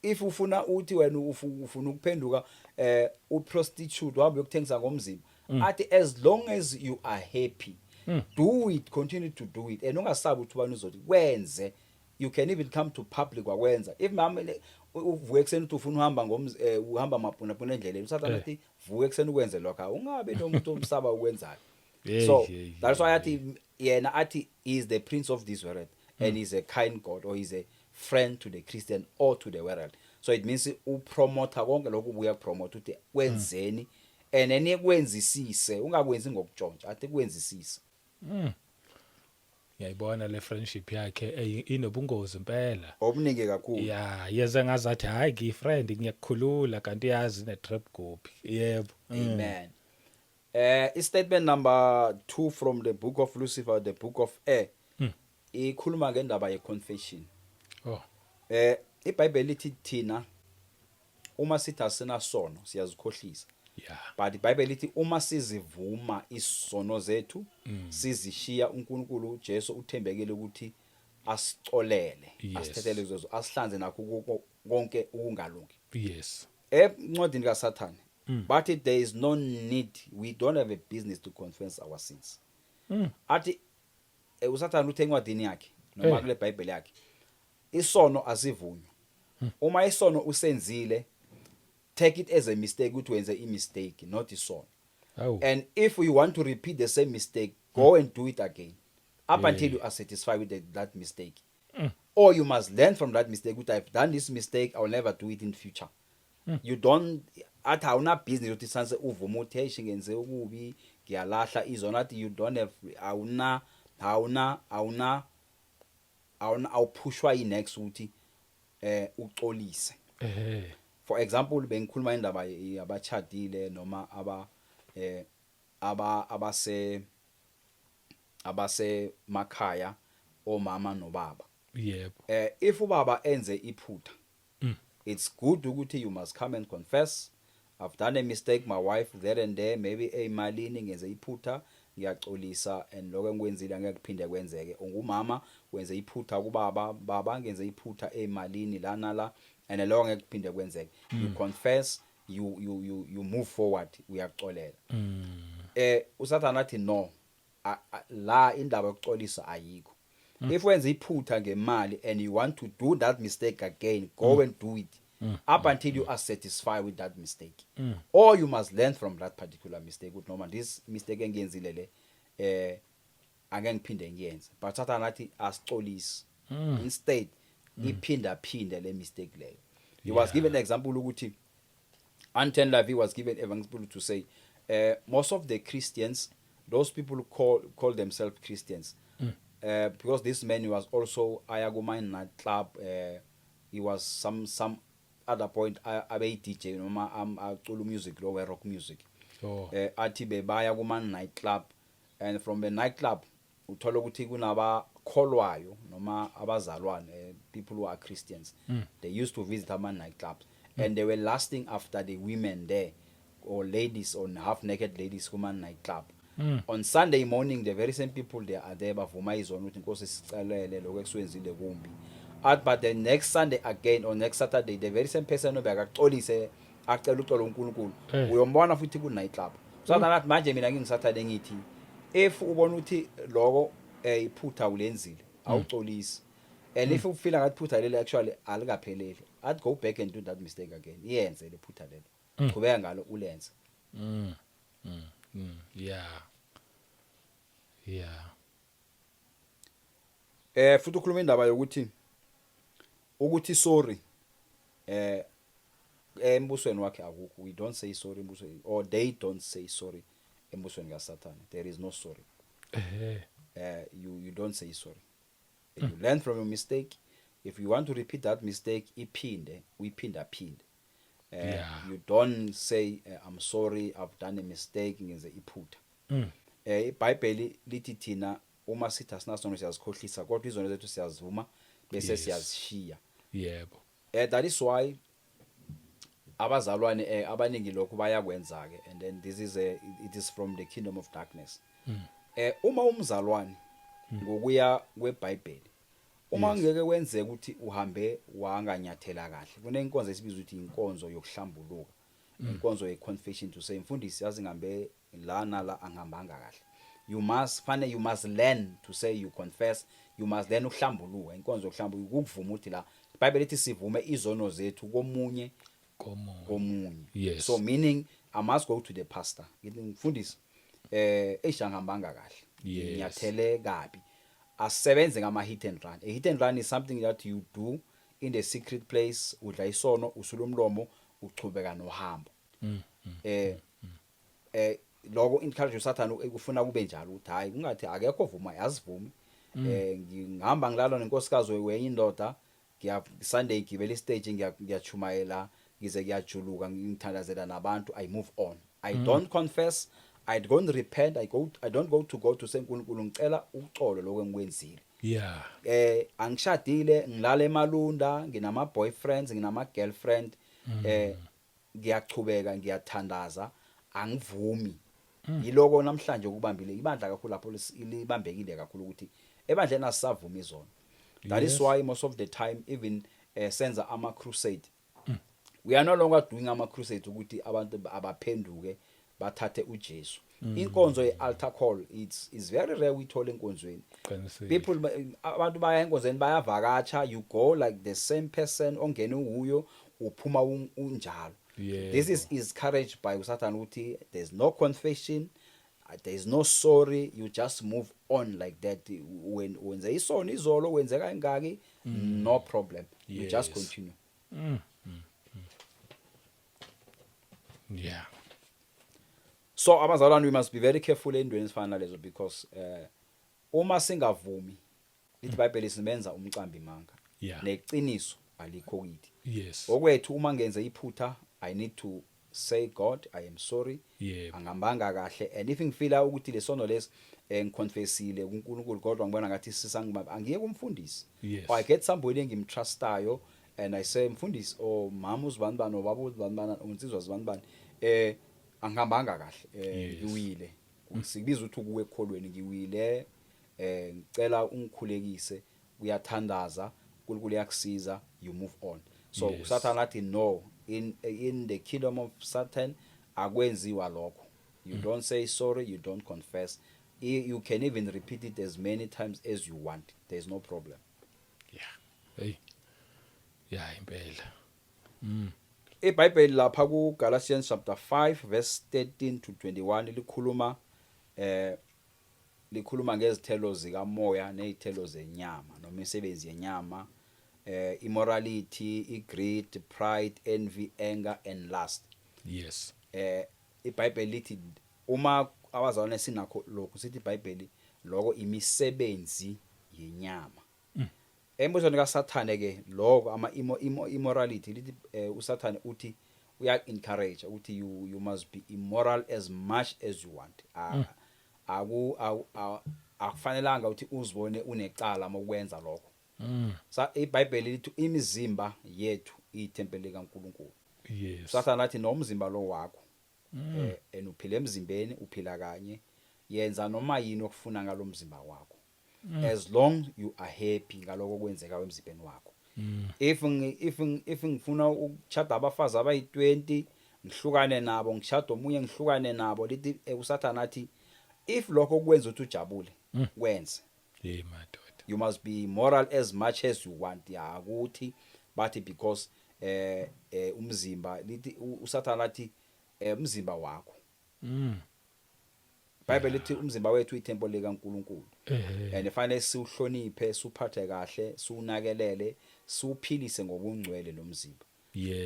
If ufuna uthi wena ufuna ukuphenduka uprostitute, uhambe uyokuthengisa ngomzimba, athi as long as you are happy, do it, continue to do it, and ungasabi ukuthi ubani uzothi kwenze. You can even come to public wakwenza. If mama uvuke ekuseni uthi ufuna uhamba ngomz uhamba mapuna puna endleleni, uSathane athi vuke ekuseni ukwenze lokho, ungabe nomuntu omsaba ukwenzayo. So that's why athi yena, athi he is the prince of this world and he's a kind God or he's a friend to the Christian or to the world. So it means upromota konke lokhu, ubuya promote ukuthi kwenzeni and enikwenzisise, ungakwenzi ngokutshontsha, athi kwenzisise. Ngiyayibona le friendship yakhe, inobungozi impela. Obuningi kakhulu. Ya, yeze ngazathi hayi, ngiyifriend, ngiyakukhulula, kanti yazi ne trap kuphi. Yebo. Amen. I statement number 2 from the book of Lucifer, the book of Air, ikhuluma ngendaba ye confession. IBhayibheli lithi thina uma sithi asinasono siyazikhohlisa. But iBhayibheli lithi uma sizivuma isono zethu, sizishiya, uNkulunkulu uJesu uthembekile ukuthi asicolele, asithethele zozo, asihlanze nakho konke ukungalungi. Encwadini kaSathane bathi there is no need, we don't have a business to confess our sins. Athi uSathane uthe encwadini yakhe noma kule Bible yakhe, isono asivunywa. Uma isono usenzile, take it as a mistake, ukuthi wenze i mistake, not isono. And if you want to repeat the same mistake, go and do it again up until you are satisfied with that mistake, or you must learn from that mistake ukuthi I've done this mistake, I will never do it in future. You don't, athi awuna business ukuthi sanse uvume uthi, "Hey, ngenze okubi, ngiyalahla izona." Athi you don't have, awuna awuphushwa inext ukuthi uxolise. For example, bengikhuluma indaba yabachadile noma aba eh aba abase abase makhaya, omama nobaba. If ubaba enze iphutha, it's good ukuthi you must come and confess, "I've done a mistake, my wife, there and there, maybe eyimalini ngenze iphutha, ngiyaxolisa, and lokho engikwenzile angeke kuphinde kwenzeke." Ungumama, wenze iphutha kubaba, "Baba, ngenze iphutha emalini lana la, and lokho angeke kuphinde kwenzeke." You confess, you move forward, uyaxolela. USathana athi no, la indaba yokuxolisa ayikho. If wenza iphutha ngemali and you want to do that mistake again, go and do it up until you are satisfied with that mistake, or you must learn from that particular mistake ukuthi noma this mistake engiyenzile le Ake ngiphinde ngiyenze, but Sathana athi asixolisi, instead iphinda phinde le mistake leyo. He was given an example ukuthi Anton LaVey was given example to say most of the Christians, those people who call themselves Christians, because this man was also aya kuma nightclub, he was some other point abe DJ noma acula music lo we rock music. Athi bebaya kuma nightclub, and from the nightclub uthola ukuthi kunabakholwayo noma abazalwane, people who are Christians. They used to visit ama nightclubs and they were lusting after the women there or ladies or half naked ladies kuma nightclub. On Sunday morning, the very same people, they are there, bavuma izono ukuthi, "Inkosi, sixolele lokho ekuswenzile kumbi." At but the next Sunday again or next Saturday, the very same person obekaxolise, acela uxolo uNkulunkulu, uyombona futhi ku nightclub. So nathi manje mina ngingiSaturday ngithi if ubona ukuthi lokho iphutha ulenzile, awuxolisi, and if ufila ngathi iphutha leli actually alikapheleli, I'd go back and do that mistake again. Iyenze le phutha lelo, qhubeka ngalo ulenze. Futhi ukhuluma indaba yokuthi ukuthi sorry embusweni wakhe akukho. We don't say sorry embusweni, or they don't say sorry embusweni kaSathane. There is no sorry. You don't say sorry. You learn from your mistake. If you want to repeat that mistake, iphinde, uyiphinda phinde. You don't say, "I'm sorry, I've done a mistake, ngenze iphutha." IBhayibheli lithi thina uma sithi asinasono siyazikhohlisa, kodwa izono zethu siyazivuma bese siyazishiya. That is why abazalwane abaningi lokhu bayakwenza ke, and then this is a it is from the kingdom of darkness. Uma umzalwane ngokuya kweBhayibheli, uma ngeke kwenzeke ukuthi uhambe wanganyathela kahle, kunenkonzo esibiza ukuthi inkonzo yokuhlambuluka, inkonzo ye-confession, to say, "Mfundisi, yazi ngihambe lana la, angihambanga kahle." You must fanele, you must learn to say you confess. You must learn ukuhlambuluka, inkonzo yokuhlambuluka, ukuvuma ukuthi la iBhayibheli lithi sivume izono zethu komunye Komunye. Komunye. So meaning I must go to the pastor, ngithi, "Mfundisi, eish, angihambanga kahle, nginyathele kabi." Asebenze ngama hit and run. A hit and run is something that you do in the secret place. Udla isono, usula umlomo, uchubeka nohambo. Lokho encourage uSathane ukufuna kube njalo, ukuthi hayi, kungathi akekho vuma, yazivumi. Ngihamba ngilala nenkosikazi wenye indoda, ngiya Sunday ngibele istage, ngiyachumayela, ngize ngiyajuluka, ngithandazela nabantu, I move on. I don't confess, I don't repent, I don't go to God to say, "uNkulunkulu, ngicela uxolo lokho engikwenzile." Angishadile, ngilala emalunda, nginama boyfriends, nginama girlfriend, ngiyachubeka ngiyathandaza, angivumi. Yiloko namhlanje ukubambile ibandla kakhulu lapho libambekile kakhulu ukuthi ebandleni asisavumi izono. That is why most of the time even senza ama crusade, we are no longer doing ama crusade ukuthi abantu abaphenduke bathathe uJesu. Inkonzo ye-altar call, it's is very rare uyithole enkonzweni. People, abantu baya enkonzweni, bayavakatsha. You go like the same person ongena uyo, uphuma unjalo. This is encouraged by uSatan ukuthi there's no confession, there is no sorry, you just move on like that. When wenze isono izolo, wenzeka ingaki, no problem, you just continue. So abazalwane, we must be very careful endweni ezifana nalezo, because uma singavumi, lithi iBhayibheli simenza umcambi manga, neqiniso alikho kithi. Okwethu, uma ngenze iphutha, I need to say, "God, I am sorry, angihambanga kahle." And if ngifila ukuthi lesono lesi ngiconfessile kuNkulunkulu, kodwa ngibona ngathi sisangibamba, angiye kumfundisi or I get somebody engimtrustayo and I say, "Mfundisi or mama uzibanibani or baba uzibanibani, unsizwa zibanibani, angihambanga kahle, ngiwile." Sikubiza ukuthi ukuwe ekholweni. "Ngiwile, ngicela ungikhulekise." Uyathandaza, uNkulunkulu uyakusiza, you move on. So uSathane athi no, in the kingdom of Satan akwenziwa lokho. You don't say sorry, you don't confess. You can even repeat it as many times as you want, there is no problem. Yeah, hey, yeah, impela. IBhayibheli lapha ku Galatians chapter 5 verse 13 to 21 likhuluma Likhuluma ngezithelo zikamoya nezithelo zenyama noma imisebenzi yenyama, immorality, igreed, pride, envy, anger and lust. IBhayibheli lithi uma abazalwane sinakho lokhu, sithi iBhayibheli lokho imisebenzi yenyama. Embusweni kaSathane ke lokho ama immorality, lithi uSathane uthi uya encourage ukuthi you must be immoral as much as you want. Akufanelanga ukuthi uzibone unecala mokwenza lokho. Sa iBhayibheli lithi imizimba yethu ithempeli likaNkuluNkulu. Sathana athi nomzimba lo wakho, and uphila emzimbeni, uphila kanye, yenza noma yini okufuna ngalomzimba wakho as long you are happy ngaloko okwenzeka emzimbeni wakho. If ngifuna ukuchada abafazi abayi20, ngihlukane nabo, ngishada omunye, ngihlukane nabo, lithi uSathana athi if lokho kwenza ukuthi ujabule, kwenze. Hey madoda. You must be moral as much as you want, ya, ukuthi bathi because umzimba, lithi uSathana athi umzimba wakho. Bible lithi umzimba wethu ithempeli likaNkuluNkulu and fanele siwuhloniphe, siuphathe kahle, siwunakelele, siwuphilise ngobungcwele lo mzimba.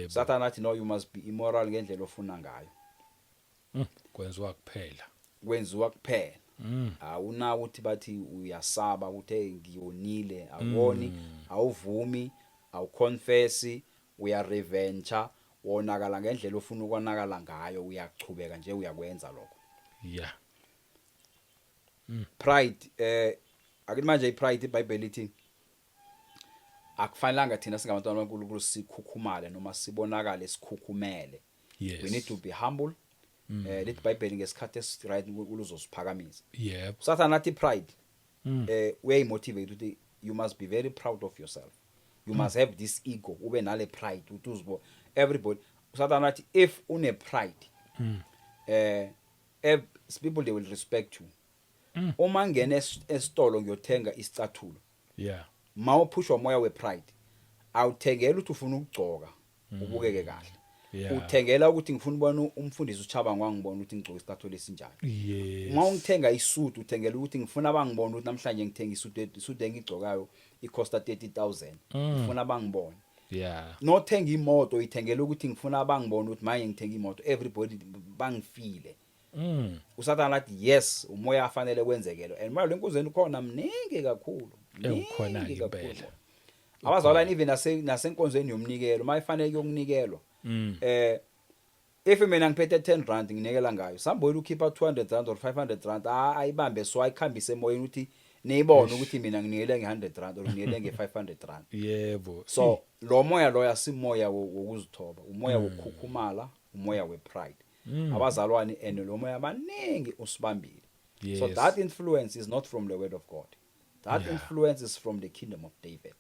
Sathana athi no, you must be immoral ngendlela ofuna ngayo. Kwenziwa kuphela. Kwenziwa kuphela. Awuna ukuthi bathi uyasaba ukuthi hey, ngiyonile, awoni, awuvumi, awuconfess, uya revenge, wonakala ngendlela ofuna ukonakala ngayo, uyachubeka nje uyakwenza lokho. Pride, akithi manje ipride, iBhayibheli lithi akufanelanga thina singabantwana baNkulunkulu sikhukhumale noma sibonakale sikhukhumele. We need to be humble. Lithi iBhayibheli ngesikhathi esi right uNkulunkulu uzosiphakamisa. Sathana athi pride uyayimotivate ukuthi you must be very proud of yourself, you must have this ego, ube nale pride ukuthi uzibo everybody. Sathana athi if une pride, people, they will respect you. Uma ngena esitolo ngiyothenga isicathulo, mawuphushwa umoya wepride, awuthengela ukuthi ufuna ukugcoka ubukeke kahle, uthengela ukuthi ngifuna ukubona umfundisi uChabangu wangibona ukuthi ngigcoka isicathulo esinjani. Uma ungithenga isuit, uthengela ukuthi ngifuna abangibona ukuthi namhlanje ngithenga isuit, isuit engigcokayo icosta 30,000, ngifuna abangibone. Nothenga imoto, uyithengela ukuthi ngifuna abangibona ukuthi manje ngithenga imoto, everybody bangifile. USathana athi yes, umoya afanele kwenzekelo, and moya lenkuzeni ukhona mningi kakhulu. Ewukhona-ke. Mningi kakhulu. Impela. Abazalwane, even nasenkonzweni yomnikelo, mayifanele kuyokunikelwa, if mina ngiphethe 10 rand nginikela ngayo, somebody ukhipha 200 rand or 500 rand, ayibambe so ayikhambise emoyeni ukuthi niyibone ukuthi mina nginikele nge100 rand or nginikele nge500 rand. So lo moya loya simoya wokuzithoba, umoya wokukhukhumala, umoya wepride, abazalwane, and lo moya baningi usibambile. So that influence is not from the word of God. That influence is from the kingdom of David,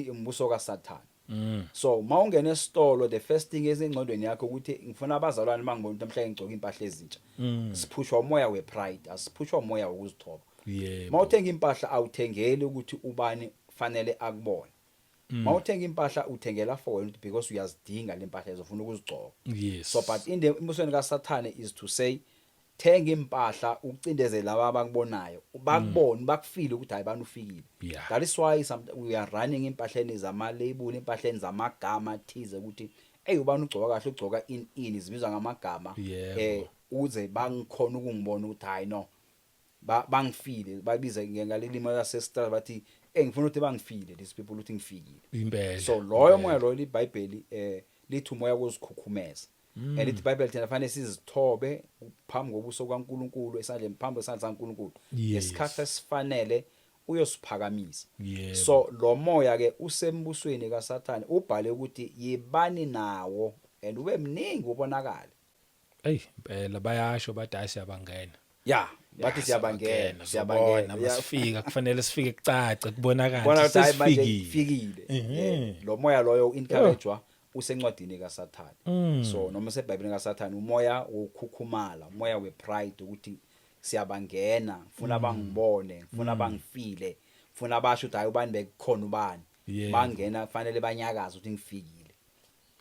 umbuso kaSathane. So mawungena esitolo, the first thing esengcondweni yakho ukuthi ngifuna abazalwane mangibona ukuthi namhlanje ngigcoka impahla ezintsha. Siphushwa umoya wepride, asiphushwa umoya wokuzithoba. Mawuthenga impahla, awuthengeli ukuthi ubani fanele akubone. Mawuthenga impahla, uthengela for wena because uyazidinga le mpahla, ezofuna ukuzigcoka. So but in the embusweni kaSathane is to say thenga impahla ucindezele laba abakubonayo, bakubone, bakufile ukuthi hayi bani ufikile. That is why we are running impahleni zama label, impahleni zamagama athize ukuthi hey, ubani ugcoka kahle, ugcoka in izibizwa ngamagama, uze bangikhona ukungibona ukuthi hayi no, bangifile, babiza ngalelimi lasestar bathi ngifuna ukuthi bangifile these people ukuthi ngifikile. So loyo moya loyo, iBhayibheli lithi umoya wozikhukhumeza, and ithi iBhayibheli thina fanele sizithobe phambi kobuso kaNkuluNkulu, esandleni, phambi kwesandla saNkuluNkulu. Ngesikhathi esifanele uyosiphakamisa. So lo moya ke usembusweni kaSathane, ubhale ukuthi yibani nawo and ube mningi ubonakale. Ey, impela bayasho bathi hayi, siyabangena. Ya, bathi siyabangena, siyabangena. Masifika kufanele sifike kucace, kubonakala. Bona ukuthi hayi manje sesifikile. Fikile. Lo moya loyo encouragewa usencwadini kaSathane. So noma seBhayibhelini kaSathane, umoya wokukhukhumala, umoya wepride, ukuthi siyabangena, ngifuna bangibone, ngifuna bangifile, ngifuna basho ukuthi hayi ubani bekukhona ubani. Bangena kufanele banyakaze ukuthi ngifikile.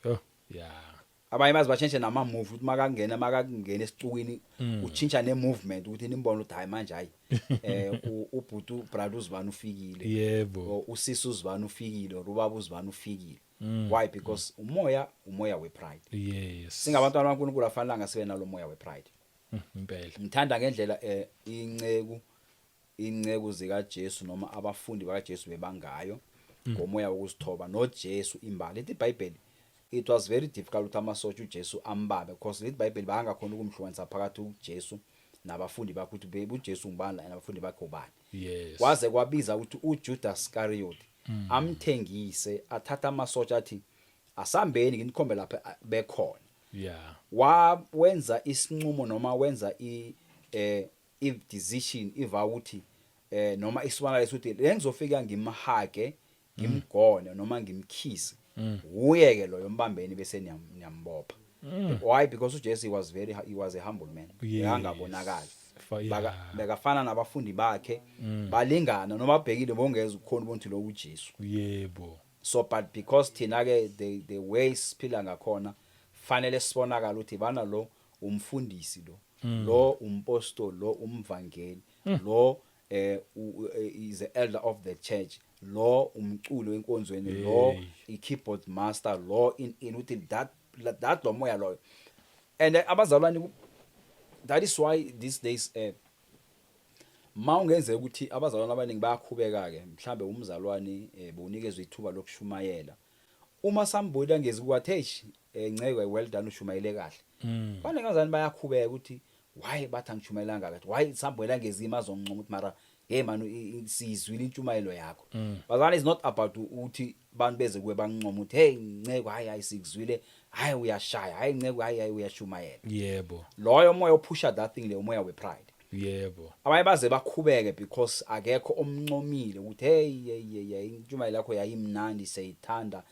Oh, yeah. Abanye bazi batshentshe nama move ukuthi makangena esicukwini utshintsha ne movement ukuthi nimbone ukuthi hayi, manje hayi, ubhuti, brother uzibani ufikile or usisi uzibani ufikile or ubaba uzibani ufikile. Why? Because umoya we-pride. Singabantwana baNkulunkulu afanelanga sibe nalo moya we-pride. Impela. Ngithanda ngendlela inceku zikaJesu noma abafundi bakaJesu bebangayo ngomoya wokuzithoba noJesu imbali. Lithi iBhayibheli it was very difficult ukuthi amasotsha uJesu ambabe, because lithi iBhayibheli bangakhona ukumhlukanisa phakathi uJesu nabafundi bakhe, ukuthi bebe uJesu ngubani la nabafundi bakhe ubani. Kwaze kwabiza ukuthi uJudas Iscariot amthengise, athatha amasotsha athi, "Asambeni, nginikhombe lapha bekhona." Wa wenza isinqumo noma wenza i decision iva ukuthi noma isibonakaliso ukuthi lengizofika ngimhage, ngimgone noma ngimkhise, uye ke loyo, mbambeni bese niyambopha. Why? Because uJesu he was a humble man. Bekangabonakali. Bekafana nabafundi bakhe, balingana noma bhekile bongeza ukukhona ubonthi lo uJesu. So but because thina ke the way siphila ngakhona, fanele sibonakala ukuthi bana lo umfundisi, lo umpostoli, lo umvangeli, lo is the elder of the church, lo umculo wenkonzweni, lo i-keyboard master, lo in uthi that lo moya loyo. And abazalwane, that is why these days mawungenzeka ukuthi abazalwane abaningi bayakhubeka ke. Mhlambe umzalwane bowunikezwe ithuba lokushumayela, uma sambona ngezi kwathi, "Hey, nceke, well done, ushumayele kahle." Abaningi abazalwane bayakhubeka ukuthi why bathi angishumayelanga kahle, why sambona ngezimo azoncoma ukuthi mara hey man, siyizwile intshumayelo yakho. Bazalwane, is not about ukuthi abantu beze kuwe bancoma ukuthi, "Hey nceke, hayi hayi, sikuzwile, hayi uyashaya, hayi nceke, hayi hayi, uyashumayela." Loyo moya ophusha that thing, leyo moya we-pride. Abanye baze bakhubeke because akekho omncomile ukuthi, "Hey hey hey hey, intshumayelo yakho yayimnandi, siyayithanda."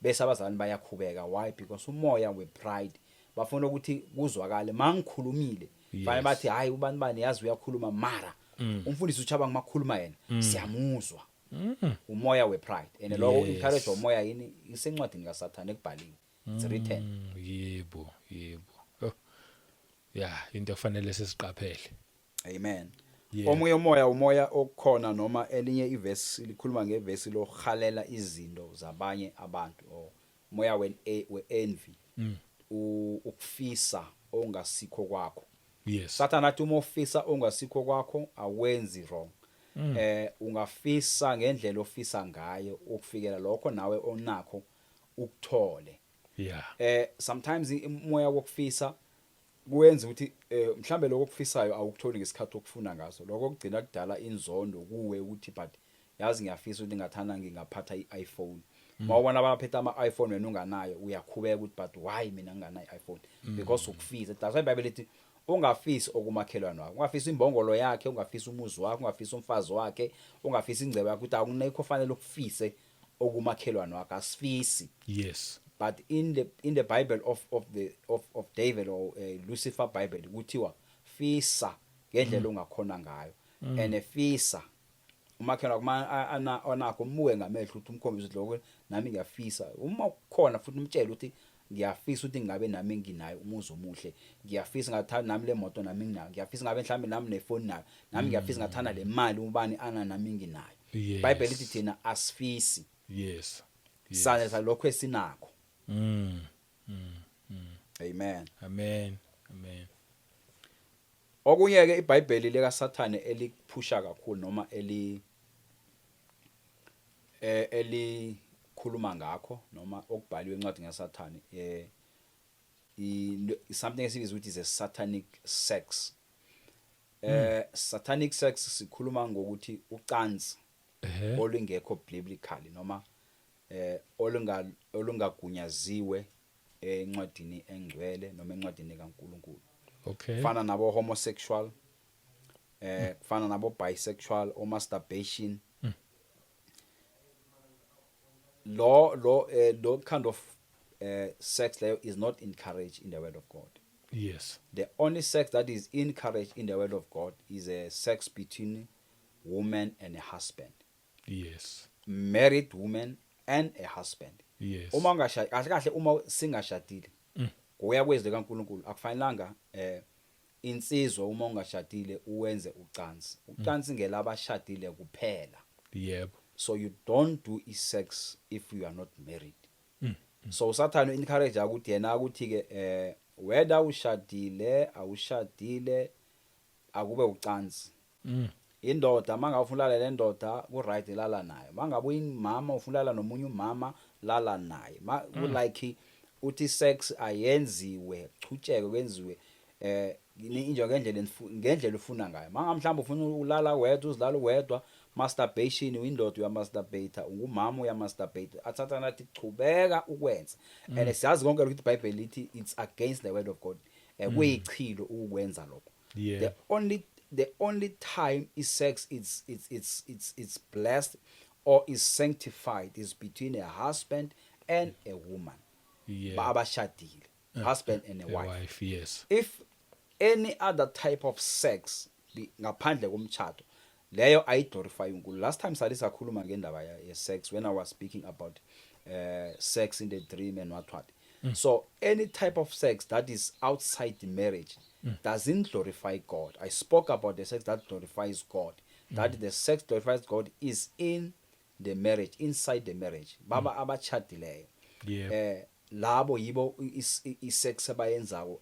Bese abazalwane bayakhubeka. Why? Because umoya we-pride, bafuna ukuthi kuzwakale mangikhulumile, fanele bathi, "Hayi, ubani bani yazi uyakhuluma, mara umfundisi uChaba makhuluma yena siyamuzwa." Umoya we-pride, and lokho encourage umoya yini? Isencwadini kaSathane, ekubhaliwe, it's written. Yebo. Oh. Yeah, into ekufanele sisiqaphele. Amen. Omunye umoya okukhona noma elinye ivesi likhuluma ngevesi lokuhalela izinto zabanye abantu or umoya we-envy, ukufisa ongasikho kwakho. Sathana athi uma ufisa ongasikho kwakho awenzi wrong. Ungafisa ngendlela ofisa ngayo ukufikela lokho nawe onakho ukuthole. Sometimes umoya wokufisa kuyenza ukuthi mhlambe lokho okufisayo awukutholi ngesikhathi okufuna ngaso. Lokho kugcina kudala inzondo kuwe ukuthi but yazi ngiyafisa ukuthi ngathanda ngingaphatha i-iPhone. Mawubona abaphethe ama-iPhone wena unganayo, uyakhubeka ukuthi but why mina nginganayo i-iPhone? Because ukufisa. That's why iBhayibheli lithi ungafisi okumakhelwane wakho, ungafisi imbongolo yakhe, ungafisi umuzi wakhe, ungafisi umfazi wakhe, ungafisi ingcebo yakhe, ukuthi akunekho fanele ukufise okumakhelwane wakhe, asifisi. But in the Bible of David or Lucifer Bible kuthiwa fisa ngendlela ongakhona ngayo and fisa umakhelwane kuma ana onakho, umuke ngamehlo ukuthi umkhombise ukuthi lokho nami ngiyafisa. Uma kukhona futhi umtshele ukuthi ngiyafisa ukuthi ngabe nami nginayo umuzi omuhle, ngiyafisa ngathanda nami le moto nami nginayo, ngiyafisa ngabe mhlambe nami nefoni nayo, nami ngiyafisa ngathanda le mali ubani ana nami nginayo. iBhayibheli lithi thina asifisi. Sane lokho esinakho. Amen. Amen. Amen. Okunye ke iBhayibheli lika Sathane elikuphusha kakhulu noma elikhuluma ngakho noma okubhaliwe encwadini kaSathane something esibiza ukuthi is a satanic sex. Satanic sex sikhuluma ngokuthi ucansi olungekho biblically noma olungagunyaziwe encwadini engcwele noma encwadini kaNkuluNkulu. Kufana nabo homosexual, kufana nabo bisexual or masturbation, lo kind of sex leyo is not encouraged in the word of God. The only sex that is encouraged in the word of God is a sex between woman and a husband, married woman and a husband. Uma ungashadi kahle kahle, uma singashadile, Ngokuya kwezwi kaNkuluNkulu akufanelanga insizwa uma ungashadile uwenze ucansi. Ucansi ngelabashadile kuphela. So you don't do i-sex if you are not married. So uSathane encourage ukuthi yena ukuthi ke whether ushadile awushadile, akube ucansi. Indoda mangabe ufuna ulala le ndoda, ku right, lala nayo. Mangabe uyimama ufuna ulala nomunye umama, lala naye. Ma like uthi sex ayenziwe, chutsheke, kwenziwe inje ngendlela ngendlela ufuna ngayo. Manga mhlawumbe ufuna ulala wedwa, uzilala wedwa, masturbation, uyindoda uya masturbate, ungumama uya masturbate, athatha nathi chubeka ukwenza. And siyazi konke ukuthi iBhayibheli lithi it's against the word of God, kuyichilo ukwenza lokho. The only time is sex it's blessed or is sanctified is between a husband and a woman, abashadile, husband and a a wife. Wife, yes. If any other type of sex ngaphandle komtshato, leyo ayiglorify uNkulunkulu. Last time sali sakhuluma ngendaba ye sex when I was speaking about sex in the dream and what what. So any type of sex that is outside the marriage doesn't glorify God. I spoke about the sex that glorifies God, that the sex glorifies God is in the marriage, inside the marriage, baba abachadileyo. Labo yibo i-sex abayenzako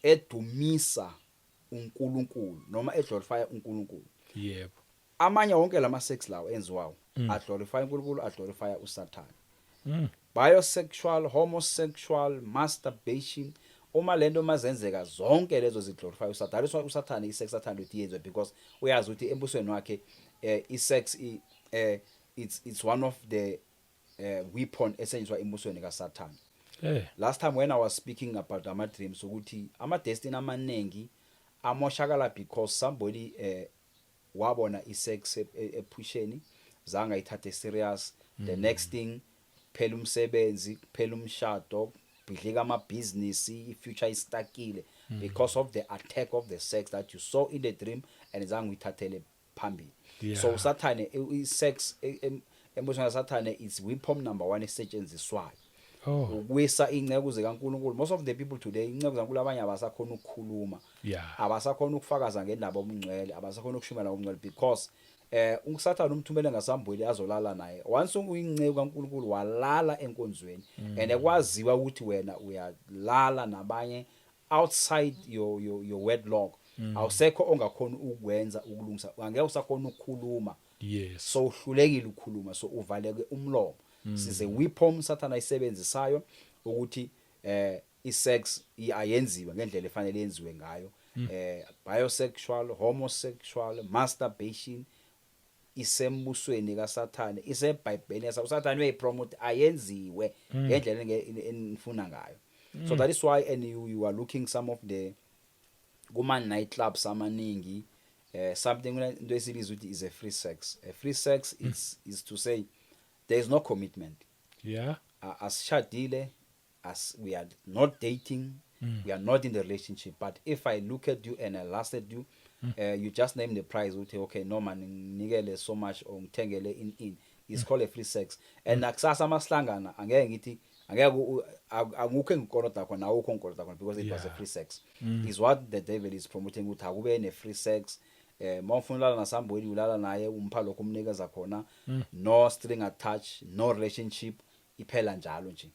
edumisa uNkulunkulu noma eglorify uNkulunkulu. Amanye wonke lama sex lawo enziwayo aglorify uNkulunkulu, aglorify uSathane. Bisexual, homosexual, masturbation, uma lento mazenzeka zonke lezo ziglorify uSathane. That's why uSathane isex athanda ukuthi yenziwe, because uyazi ukuthi embusweni wakhe isex it's one of the weapon esetshenziswa embusweni kaSathane. Last time when I was speaking about ama dreams, ukuthi ama destiny amaningi amoshakala because somebody wabona isex ephusheni, zange ayithathe serious. The next thing, phela umsebenzi, phela umshado, bhidlika ama business, i-future istakile because of the attack of the sex that you saw in the dream and zange uyithathele phambili. So uSathane, i-sex embusweni kaSathane is weapon number 1 esetshenziswayo ukuwisa inceku zikaNkuluNkulu. Most of the people today, inceku zikaNkulunkulu abanye abasakhona ukukhuluma, abasakhona ukufakaza ngendaba obungcwele, abasakhona ukushumela ngobungcwele, because uSathane umthumele ngasambweni azolala naye. Once uyinceku kaNkuluNkulu walala enkonzweni and ekwaziwa ukuthi wena uyalala nabanye outside your wedlock, awusekho ongakhona ukwenza ukulungisa, angeke usakhona ukukhuluma. So uhlulekile ukukhuluma, so uvaleke umlomo. Size weapon Sathana ayisebenzisayo ukuthi isex ayenziwe ngendlela efanele yenziwe ngayo. Bisexual, homosexual, masturbation isembusweni kaSathane, iseBhayibhelini. USathane uyayipromote ayenziwe ngendlela enifuna ngayo. So that is why and you are looking some of the kuma night clubs amaningi, something into esibiza ukuthi is a free sex. A free sex is to say there is no commitment. Asishadile, as we are not dating, we are not in the relationship, but if I look at you and I lusted you, you just name the price, uthi okay, no man, nginikele so much or ngithengele in it's called a free sex. And nakusasa masihlangana angeke ngithi angeke angukho engikoloda khona, awukho ngikoloda khona, because it was a free sex. Is what the devil is promoting, ukuthi akube ne free sex. Mawufuna ulala nasambweni, ulala naye, umpha lokho umnikeza khona, no string attached, no relationship, iphela njalo nje.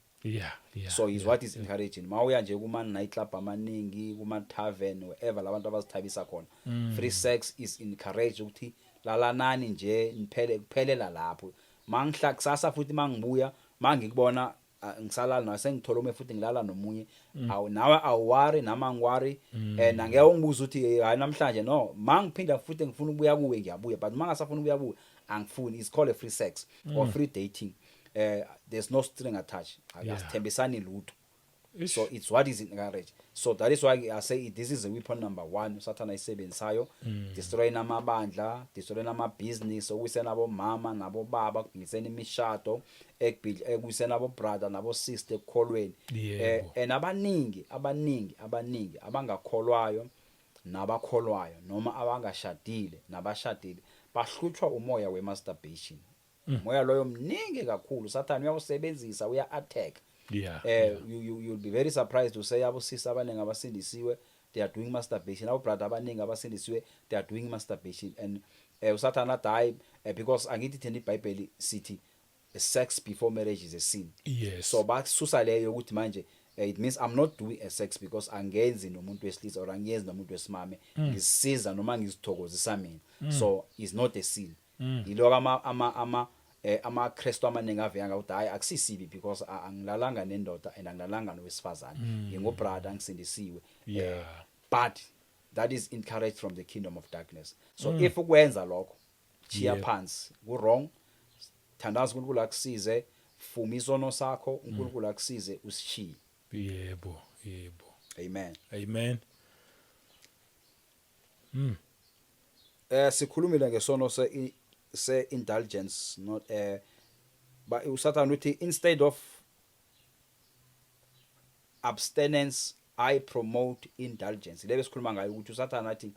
So is what is encouraging. Mawuya nje kuma night club amaningi, kuma tavern, wherever labantu abazithabisa khona, free sex is encouraged, ukuthi lalanani nje niphele, kuphelela lapho. Mangihla kusasa futhi mangibuya, mangikubona ngisalala nawe, sengithola ume futhi ngilala nomunye. Awu nawe awuworry, nami angiworry, and angeke ungibuze ukuthi hayi namhlanje no. Mangiphinda futhi ngifuna ukubuya kuwe, ngiyabuya, but mangasafuna ukubuya kuwe, angifuni. It's called a free sex or free dating. There's no string attached. Asithembisani lutho. Ish. So it's what is encouraged. So that is why I say this is a weapon number 1 uSathana ayisebenzisayo, destroying amabandla, destroying ama business, okuyisena abomama nabobaba, kubuyisena imishado, ekuyisena abo brother nabo sister ekukholweni. And abaningi, abaningi, abaningi abangakholwayo nabakholwayo, noma abangashadile nabashadile, bahlutshwa umoya wemasturbation. Umoya loyo mningi kakhulu, Sathane uyawusebenzisa, uya attack. You you'll be very surprised to say abosisi abaningi abasindisiwe, they are doing masturbation. Abo brother abaningi abasindisiwe, they are doing masturbation. And usathana athi hayi, because angithi thina iBhayibheli sithi sex before marriage is a sin. So basusa leyo ukuthi manje it means I'm not doing a sex because angenzi nomuntu wesilisa or angiyenzi nomuntu wesimame, ngisiza noma ngizithokozisa mina, so is not a sin. Yiloko ama amaKristu amaningi aveka ngathi hayi, akusisibi because angilalanga nendoda and angilalanga nowesifazane, ngingubrother, ngisindisiwe. But that is encouraged from the kingdom of darkness. So if ukwenza lokho, chiya phansi, ku wrong. Thandaza uNkulunkulu akusize, fuma isono sakho, uNkulunkulu akusize usishiye. yebo yebo Amen. Amen. Sikhulumile ngesono se indulgence, not ba uSathane uthi, "Instead of abstinence, I promote indulgence." Lebe sikhuluma ngayo ukuthi uSathane athi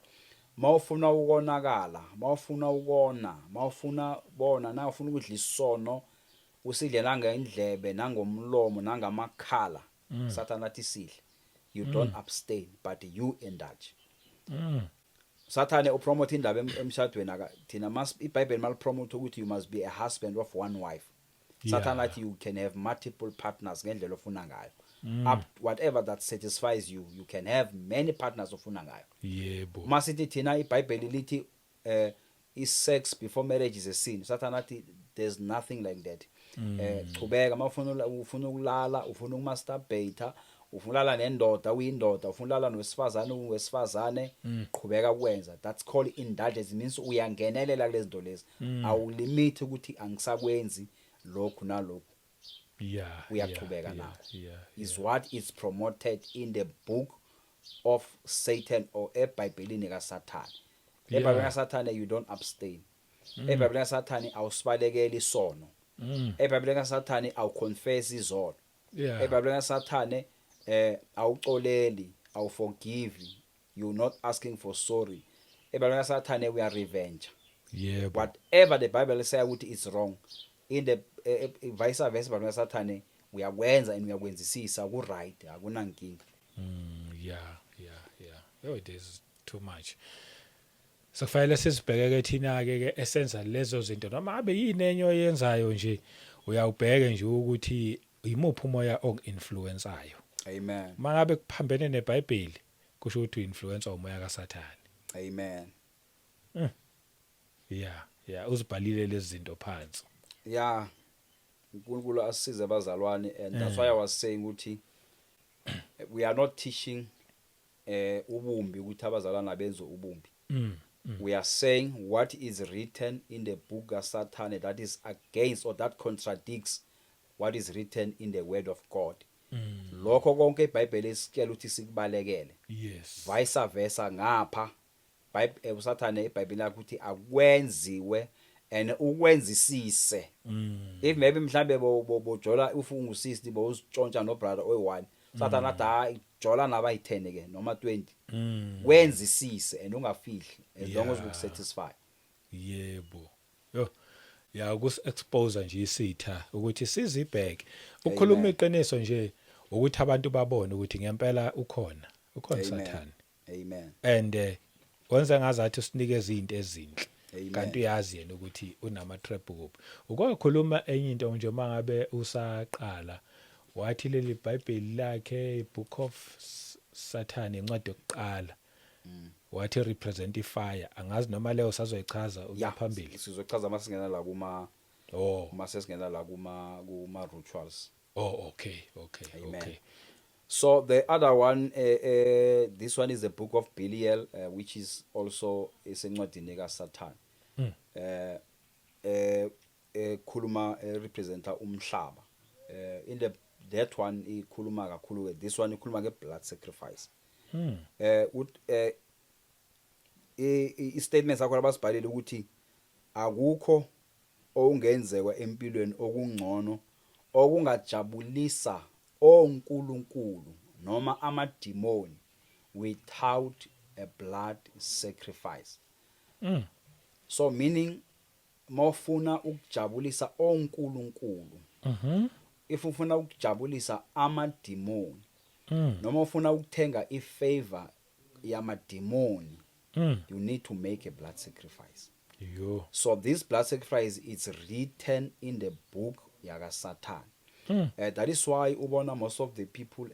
mawufuna ukonakala, mawufuna ukona, mawufuna bona na ufuna ukudla isono, usidle nangendlebe, nangomlomo, nangamakhala. Sathane athi sidle, you don't abstain but you indulge. Sathane upromote indaba emshadweni aka thina mas iBhayibheli malipromote ukuthi you must be a husband of one wife. Sathane athi you can have multiple partners ngendlela ofuna ngayo, up whatever that satisfies you, you can have many partners ofuna ngayo. Masithi thina iBhayibheli lithi i-sex before marriage is a sin, Sathane athi there's nothing like that. Chubeka mawufuna, ufuna ukulala, ufuna ukumasturbate, ufuna ulala nendoda uyindoda, ufuna ulala nowesifazane uwesifazane, qhubeka kwenza. That's called indulgence. Means uyangenelela kulezi zinto lezi, awulimit ukuthi angisakwenzi lokhu nalokhu. Uyachubeka nakho. Is what is promoted in the book of Satan or eBhayibhelini kaSathane. EBhayibhelini kaSathane you don't abstain. EBhayibhelini kaSathane awusibalekeli isono. EBhayibhelini kaSathane awuconfess izono. EBhayibhelini kaSathane awuxoleli, awuforgive, you not asking for sorry. EBhayibhelini kaSathane we are revenge. Whatever the Bible say ukuthi it's wrong, in the vice versa, eBhayibhelini kaSathane uyakwenza and uyakwenzisisa, ku right, akunankinga. Yeah. Oh, it is too much. Sekufanele sizibheke ke thina ke esenza lezo zinto, noma abe yini enye oyenzayo nje, uyawubheke nje ukuthi imuphi umoya onginfluenceayo. Amen. Mangabe kuphambene neBhayibheli, kusho ukuthi uinfluence umoya kaSathane. Amen. Yeah, uzibhalile lezi zinto phansi. Yeah, uNkulunkulu asisize abazalwane, and that's why I was saying ukuthi we are not teaching ubumbi, ukuthi abazalwane abenze ubumbi. We are saying what is written in the book kaSatan that is against or that contradicts what is written in the word of God, lokho konke iBhayibheli esitshela ukuthi sikubalekele. Vice versa ngapha uSathane iBhayibheli lakho ukuthi akwenziwe and ukwenzisise. If maybe mhlambe bojola, ufunga usisi bowuzitshontsha no brother oyi1, Sathane athi hayi, jola nabayi10 ke noma 20. Wenzisise and ungafihli as long as ukusatisfy. Yebo, yo, ya, kus expose nje isitha ukuthi sizibheke. Ukukhuluma iqiniso nje ukuthi abantu babone ukuthi ngempela ukhona, ukhona Amen. Sathane. Amen. And wenza ngazathi usinikeza izinto ezinhle, Amen. kanti uyazi yena ukuthi unama trap kuphi. Ukwakhuluma enye into nje mangabe usaqala, wathi leli Bible lakhe, Book of Satan, incwadi yokuqala, wathi represent ifire. Angazi noma leyo sazoyichaza ukuya phambili. Sizochaza masingena la kuma mase singena la kuma rituals. Oh, okay. Amen. Okay. So the other one, this one is the book of Belial, which is also isencwadini kaSatan. Khuluma representa umhlaba. In the that one ikhuluma kakhulu, this one ikhuluma nge blood sacrifice. Ut i statement sakho labasibhalile ukuthi akukho okungenzeka empilweni okungcono okungajabulisa onkulunkulu noma amadimoni without a blood sacrifice. So meaning mawufuna ukujabulisa onkulunkulu If ufuna ukujabulisa amadimoni noma ufuna ukuthenga ifavor yamadimoni, you need to make a blood sacrifice. Yo. So this blood sacrifice, it's written in the book yaka Satan. That is why ubona most of the people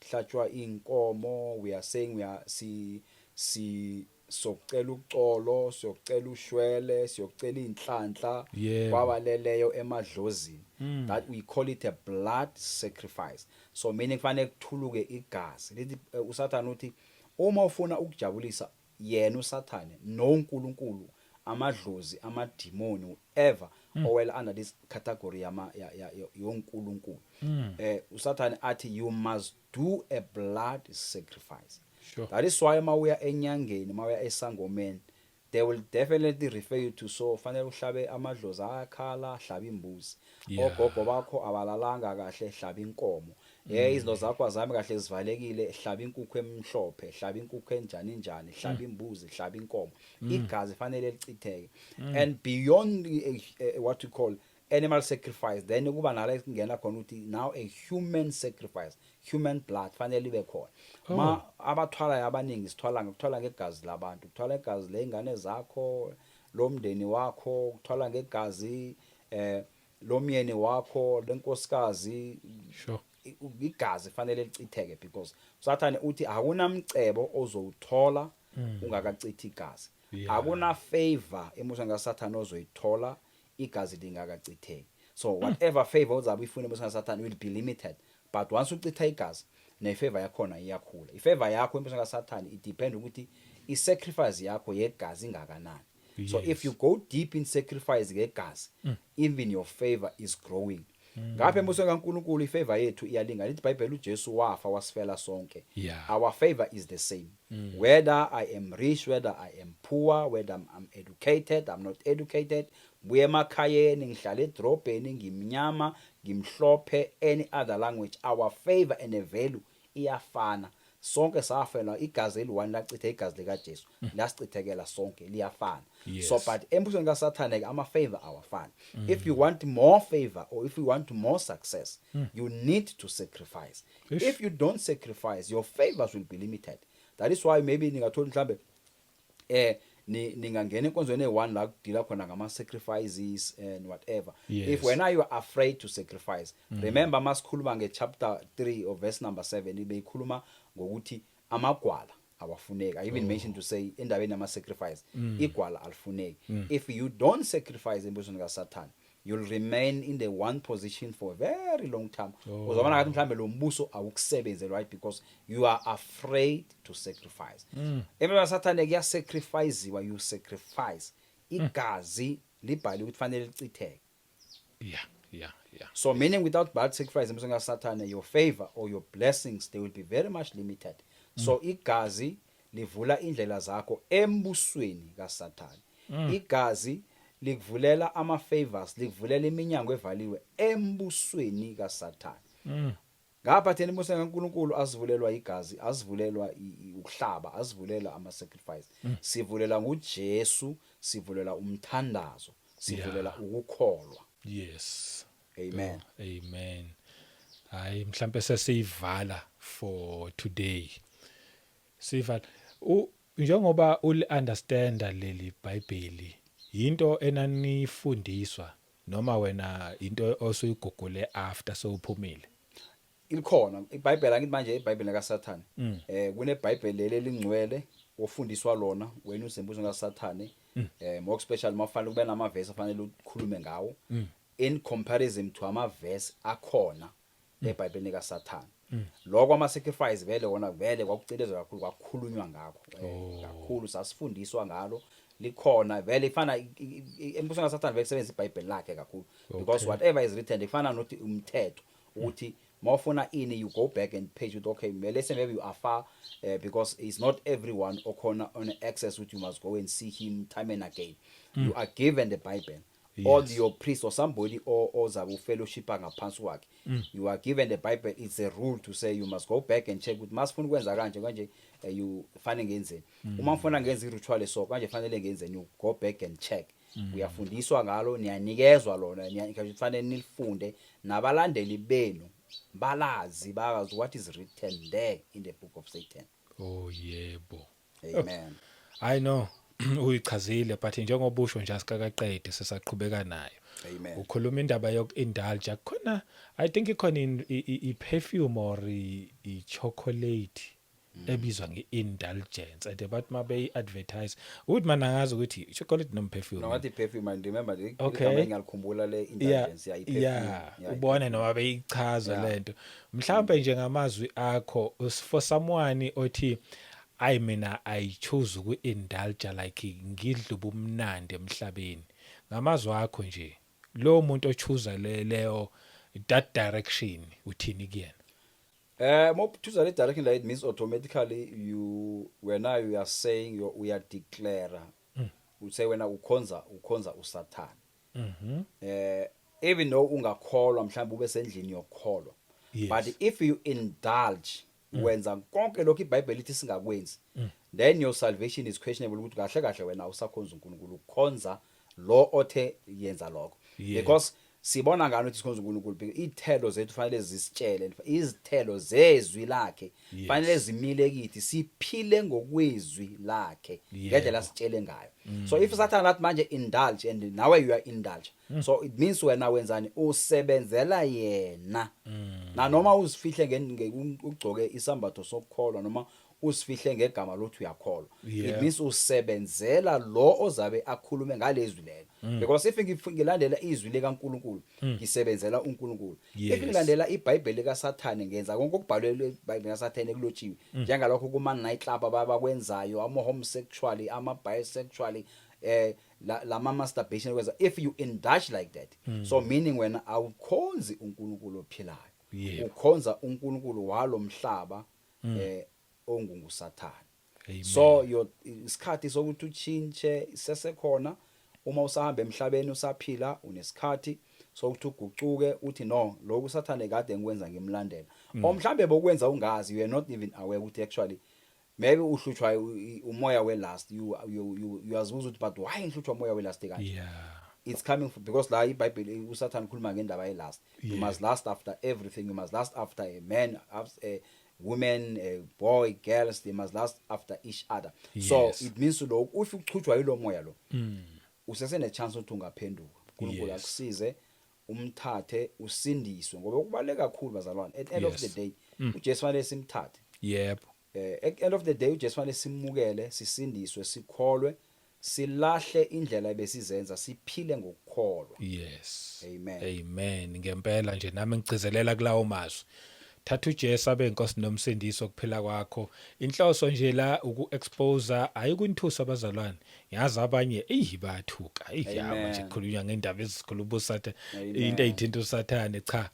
hlatshwa inkomo. We are saying we are si socela uxolo, siyocela ushwele, siyocela inhlanhla kwabaleleyo emadlozini. That we call it a blood sacrifice. So meaning kufanele kuthuluke igazi. Lithi uSathane uthi uma ufuna ukujabulisa yena uSathane noNkulunkulu, amadlozi, amadimoni, whoever owela under this category yama yoNkulunkulu, uSathane athi you must do a blood sacrifice. That is why mawuya enyangeni, mawuya esangomeni, they will definitely refer you to, so fanele uhlabe, amadlozi ayakhala, hlaba imbuzi. Ogogo bakho abalalanga kahle, hlaba inkomo. Izinto zakho azami kahle, zivalekile, hlaba inkukhu emhlophe, hlaba inkukhu enjani njani, hlaba imbuzi, hlaba inkomo. Igazi fanele lichitheke. And beyond what you call animal sacrifice, then kuba nala kungena khona ukuthi now a human sacrifice, human blood fanele ibe khona. Ma abathwala abaningi sithwala ngokuthwala ngegazi labantu, kuthwala igazi lezingane zakho, lomndeni wakho, kuthwala ngegazi lomyeni wakho, lenkosikazi. Igazi fanele lichitheke because uSathane uthi akunamcebo ozowuthola ungakachithi igazi. Akuna favor embusweni kaSathane ozoyithola igazi lingakachitheki. So whatever favor ozabe uyifuna embusweni kaSathane will be limited, but once uchitha igazi, nefavor yakhona iyakhula. Ifavor yakho embusweni kaSathane it depend ukuthi i-sacrifice yakho yegazi ingakanani. So if you go deep in sacrifice ngegazi, even your favor is growing. Ngapha embusweni kaNkulunkulu ifavor yethu iyalingana. Lithi iBhayibheli uJesu wafa wasifela sonke. Our favor is the same, whether I am rich, whether I am poor, whether I'm educated, I'm not educated, buye emakhayeni, ngihlala edrobheni, ngimnyama, ngimhlophe, any other language, our favor and a value iyafana. Sonke safela, igazi eli-one lachitha, igazi likaJesu lasichithekela sonke, liyafana. So but embusweni kaSathane ke ama-favor awafani. If you want more favor or if you want more success, you need to sacrifice. Ish. If you don't sacrifice, your favors will be limited. That is why maybe ningathola mhlambe ningangena enkonzweni eyi-one la kudila khona ngama-sacrifices and whatever. If wena you are afraid to sacrifice, remember masikhuluma nge-chapter 3 of verse number 7, ibeyikhuluma ngokuthi amagwala awafuneki. I even mentioned to say endabeni yama-sacrifice, igwala alifuneki. If you don't sacrifice embusweni kaSathane, you'll remain in the one position for a very long time. Uzobona ngathi mhlambe lo mbuso awukusebenze, right? Because you are afraid to sacrifice. Emva Sathane kuyasacrificewa, you sacrifice. Igazi libhaliwe ukuthi fanele licitheke. So meaning without blood sacrifice embusweni kaSathane, your favor or your blessings, they will be very much limited. So igazi livula indlela zakho embusweni kaSathane. Igazi likuvulela ama favors, likuvulela iminyango evaliwe embusweni kaSathane. Ngapha thina embusweni kaNkulunkulu asivulelwa igazi, asivulelwa ukuhlaba, asivulela ama sacrifice. Sivulela nguJesu, sivulela umthandazo, sivulela ukukholwa. Amen. Oh, amen. Hayi, mhlambe sesiyivala for today, sivala njengoba uli understanda leli bible, into enanifundiswa noma wena into osuyigugule after sewuphumile? Ilikhona iBhayibheli, angithi manje iBhayibheli likaSathane, kuneBhayibheli leli elingcwele ofundiswa lona wena usembusweni kaSathane, more especially mafanele kube namavesi afanele ukhulume ngawo in comparison to amavesi akhona eBhayibhelini kaSathane. Lokho ama sacrifice vele wona vele kwakucindezwa kakhulu, kwakukhulunywa ngakho kakhulu, sasifundiswa ngalo, likhona vele. Ifana embusweni kaSathane vele kusebenzisa iBhayibheli lakhe kakhulu because whatever is written ifana nothi umthetho ukuthi mawufuna ini, you go back and page with, okay, let's say maybe you are far, because it's not everyone okhona on access ukuthi you must go and see him time and again. You are given the Bible. Or your priest or somebody or ozabe ufellowshipa ngaphansi kwakhe. You are given the Bible. It's a rule to say you must go back and check ukuthi masifuna ukwenza kanje kanje, you fanele ngenzeni, uma ufuna ngenza iritual, so kanje fanele ngenzeni. You go back and check. Uyafundiswa ngalo, niyanikezwa lona, kufanele nilifunde nabalandeli benu, balazi, bazi what is written there in the book of Satan. Oh yebo. Amen. I know uyichazile, but njengoba usho nje, asikakaqede, sisaqhubeka nayo. Amen. Ukhuluma indaba yoku-indulge khona. I think ikhona i-perfume or i-chocolate ebizwa nge-indulgence, and bathi uma beyi-advertise ukuthi mana ngazi ukuthi i-chocolate noma perfume. No, ngathi perfume, and remember the igama engalikhumbula le indulgence, yeah, i-perfume. Ubone noma beyichaza lento. Mhlawumbe nje ngamazwi akho, for someone othi, "Ayi, mina I choose uku-indulge, like ngidla ubumnandi emhlabeni," ngamazwi akho nje, lo muntu ochoose le leyo that direction, uthini kuyena? Mo choose le direction la, it means automatically you wena you are saying you uya declare, uthe wena ukhonza uSathane. Even though ungakholwa, mhlawumbe ube sendlini yokukholwa, but if you indulge, wenza konke lokho iBhayibheli lithi singakwenzi, then your salvation is questionable, ukuthi kahle kahle wena usakhonza uNkulunkulu, ukhonza lo othe yenza lokho. Because sibona ngani ukuthi sikhonza uNkulunkulu? Because ithelo zethu fanele zisitshele, izithelo zezwi lakhe fanele zimile kithi, siphile ngokwezwi lakhe ngendlela sitshele ngayo. So if Satan athi manje indulge and nawe you are indulge, so it means wena wenzani? Usebenzela yena, na noma uzifihle ugcoke isambatho sokukholwa, noma usifihle ngegama lokuthi uyakholwa, it means usebenzela lo ozabe akhulume ngalezwi lelo. Because if ngilandela izwi likaNkuluNkulu, ngisebenzela uNkulunkulu. If ngilandela iBhayibheli likaSathane, ngenza konke okubhalwe eBhayibheli kaSathane kulotshiwe, njengalokho kuma night club abakwenzayo, ama homosexual, ama bisexual, lama masturbation kwenza. If you indulge like that, so meaning wena awukhonzi uNkulunkulu ophilayo, ukhonza uNkulunkulu walomhlaba, ongunguSathane. Amen. So your isikhathi sokuthi utshintshe sesekhona. Uma usahamba emhlabeni, usaphila, unesikhathi sokuthi ugucuke, uthi, "No, lokhu uSathane kade ngikwenza ngimlandela," or mhlambe bokwenza ungazi, you are not even aware ukuthi actually maybe uhlutshwa umoya we-lust. You uyazibuza ukuthi, "But why ngihlutshwa umoya we-lust kanje?" It's coming from, because la iBhayibheli uSathane ukhuluma ngendaba ye-lust. You must lust after everything. You must lust after a man, after a woman, a boy, girls, they must lust after each other. So it means lo if uchutshwa yilo moya lo, usesene chance ukuthi ungaphenduka, uNkulunkulu akusize, umthathe, usindiswe, ngoba kubaluleke kakhulu, bazalwane. At end of the day, uJesu fanele simthathe. At end of the day, uJesu fanele simukele, sisindiswe, sikholwe, silahle indlela ebesizenza, siphile ngokukholwa. Amen. Amen. Ngempela nje nami ngigcizelela kulawo mazwi. Thatha uJesu abe inkosi nomsindisi okuphila kwakho. Inhloso nje la uku-expose, ayikunithusa, abazalwane. Yazi abanye eyi bayathuka. Eyi ya, manje Amen. kukhulunywa ngendaba ezikhuluma uSathane, Amen. into ezithinta uSathane. Cha.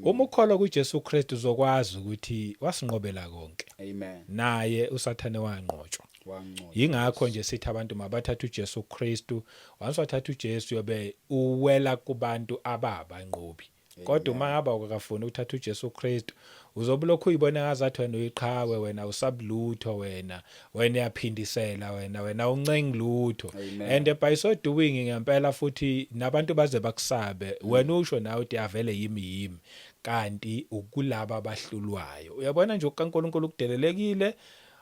Uma ukholwa kuJesu Kristu, uzokwazi ukuthi wasinqobela konke. Amen. Naye uSathane wanqotshwa. Wanqotshwa. Yingakho nje sithi abantu mabathathe uJesu Kristu. Once wathatha uJesu, yobe uwela kubantu ababanqobi. Kodwa uma ngaba ukafuna ukuthatha uJesu Kristu, uzobe lokhu uyibona ngazathi wena uyiqhawe, wena usabulutho, wena uyaphindisela, wena uncengi lutho. Amen. And by so doing, ngempela futhi nabantu baze bakusabe. Wena usho nawe uthi, "Avele yimi, yimi," kanti ukulaba abahlulwayo. Uyabona nje, okukaNkulunkulu kudelelekile,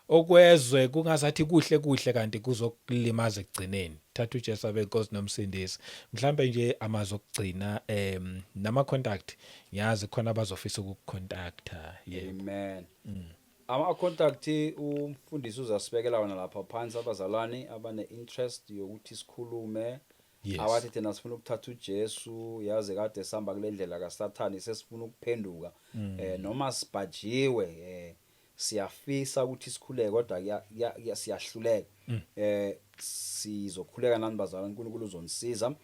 okwezwe kungazathi kuhle kuhle, kanti kuzokulimaza ekugcineni. Thatha uJesu abe inkosi nomsindisi. Mhlambe nje amazwi okugcina, nama contact, ngiyazi khona abazofisa ukukucontacta, yebo. Amen. Ama contact umfundisi uzasibekela wona lapha phansi, abazalwane abane interest yokuthi sikhulume, abathi thina sifuna ukuthatha uJesu, yazi kade sihamba kule ndlela kaSathane, sesifuna ukuphenduka, noma sibhajiwe, siyafisa ukuthi sikhuleke, kodwa siyahluleka, sizokhuleka nani, bazalwane. uNkulunkulu uzonisiza.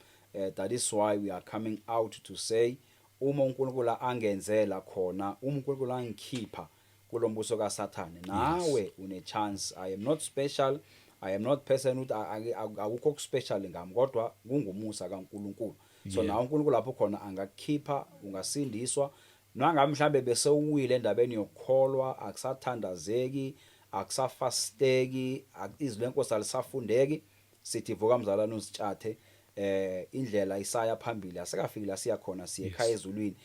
That is why we are coming out to say, uma uNkulunkulu angenzela khona, uma uNkulunkulu angikhipha kulombuso kaSathane, nawe une chance. I am not special. I am not person ukuthi akukho okuspecial ngami, kodwa kungumusa kaNkuluNkulu. So nawe uNkulunkulu lapho khona angakukhipha, ungasindiswa. Nangabe mhlambe bese uwile endabeni yokukholwa, akusathandazeki, akusafasteki, izwi lenkosi alisafundeki, sithi vuka mzalwane uzitshathe. Indlela isaya phambili, asikafiki la siya khona, siye ekhaya ezulwini.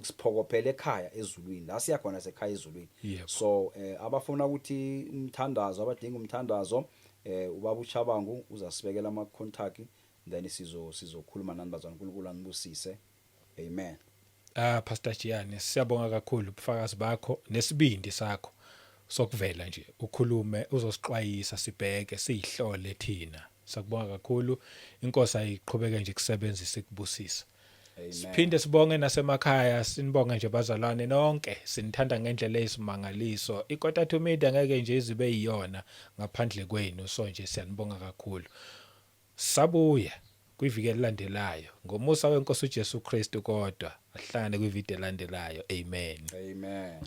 Siphokophele ekhaya ezulwini, la siya khona sekhaya ezulwini. So abafuna ukuthi umthandazo, abadinga umthandazo, ubaba uChabangu uzasibekela ama contact, then sizokhuluma nani bazalwane. uNkulunkulu anibusise, amen. Ah, Pastor Jiyane, siyabonga kakhulu ubufakazi bakho nesibindi sakho sokuvela nje ukhulume, uzosixwayisa, sibheke siyihlole thina. Sakubonga kakhulu. Inkosi ayiqhubeke nje kusebenzisa, ikubusisa. Amen. Siphinde sibonge nasemakhaya, sinibonge nje bazalwane nonke, sinithanda ngendlela eyisimangaliso. Ikota Media ngeke nje izibe yiyona ngaphandle kwenu, so nje siyanibonga kakhulu. Sabuya kwiviki elilandelayo ngomusa wenkosi uJesu Kristu, kodwa ahlangane kwivideo elandelayo. Amen. Amen.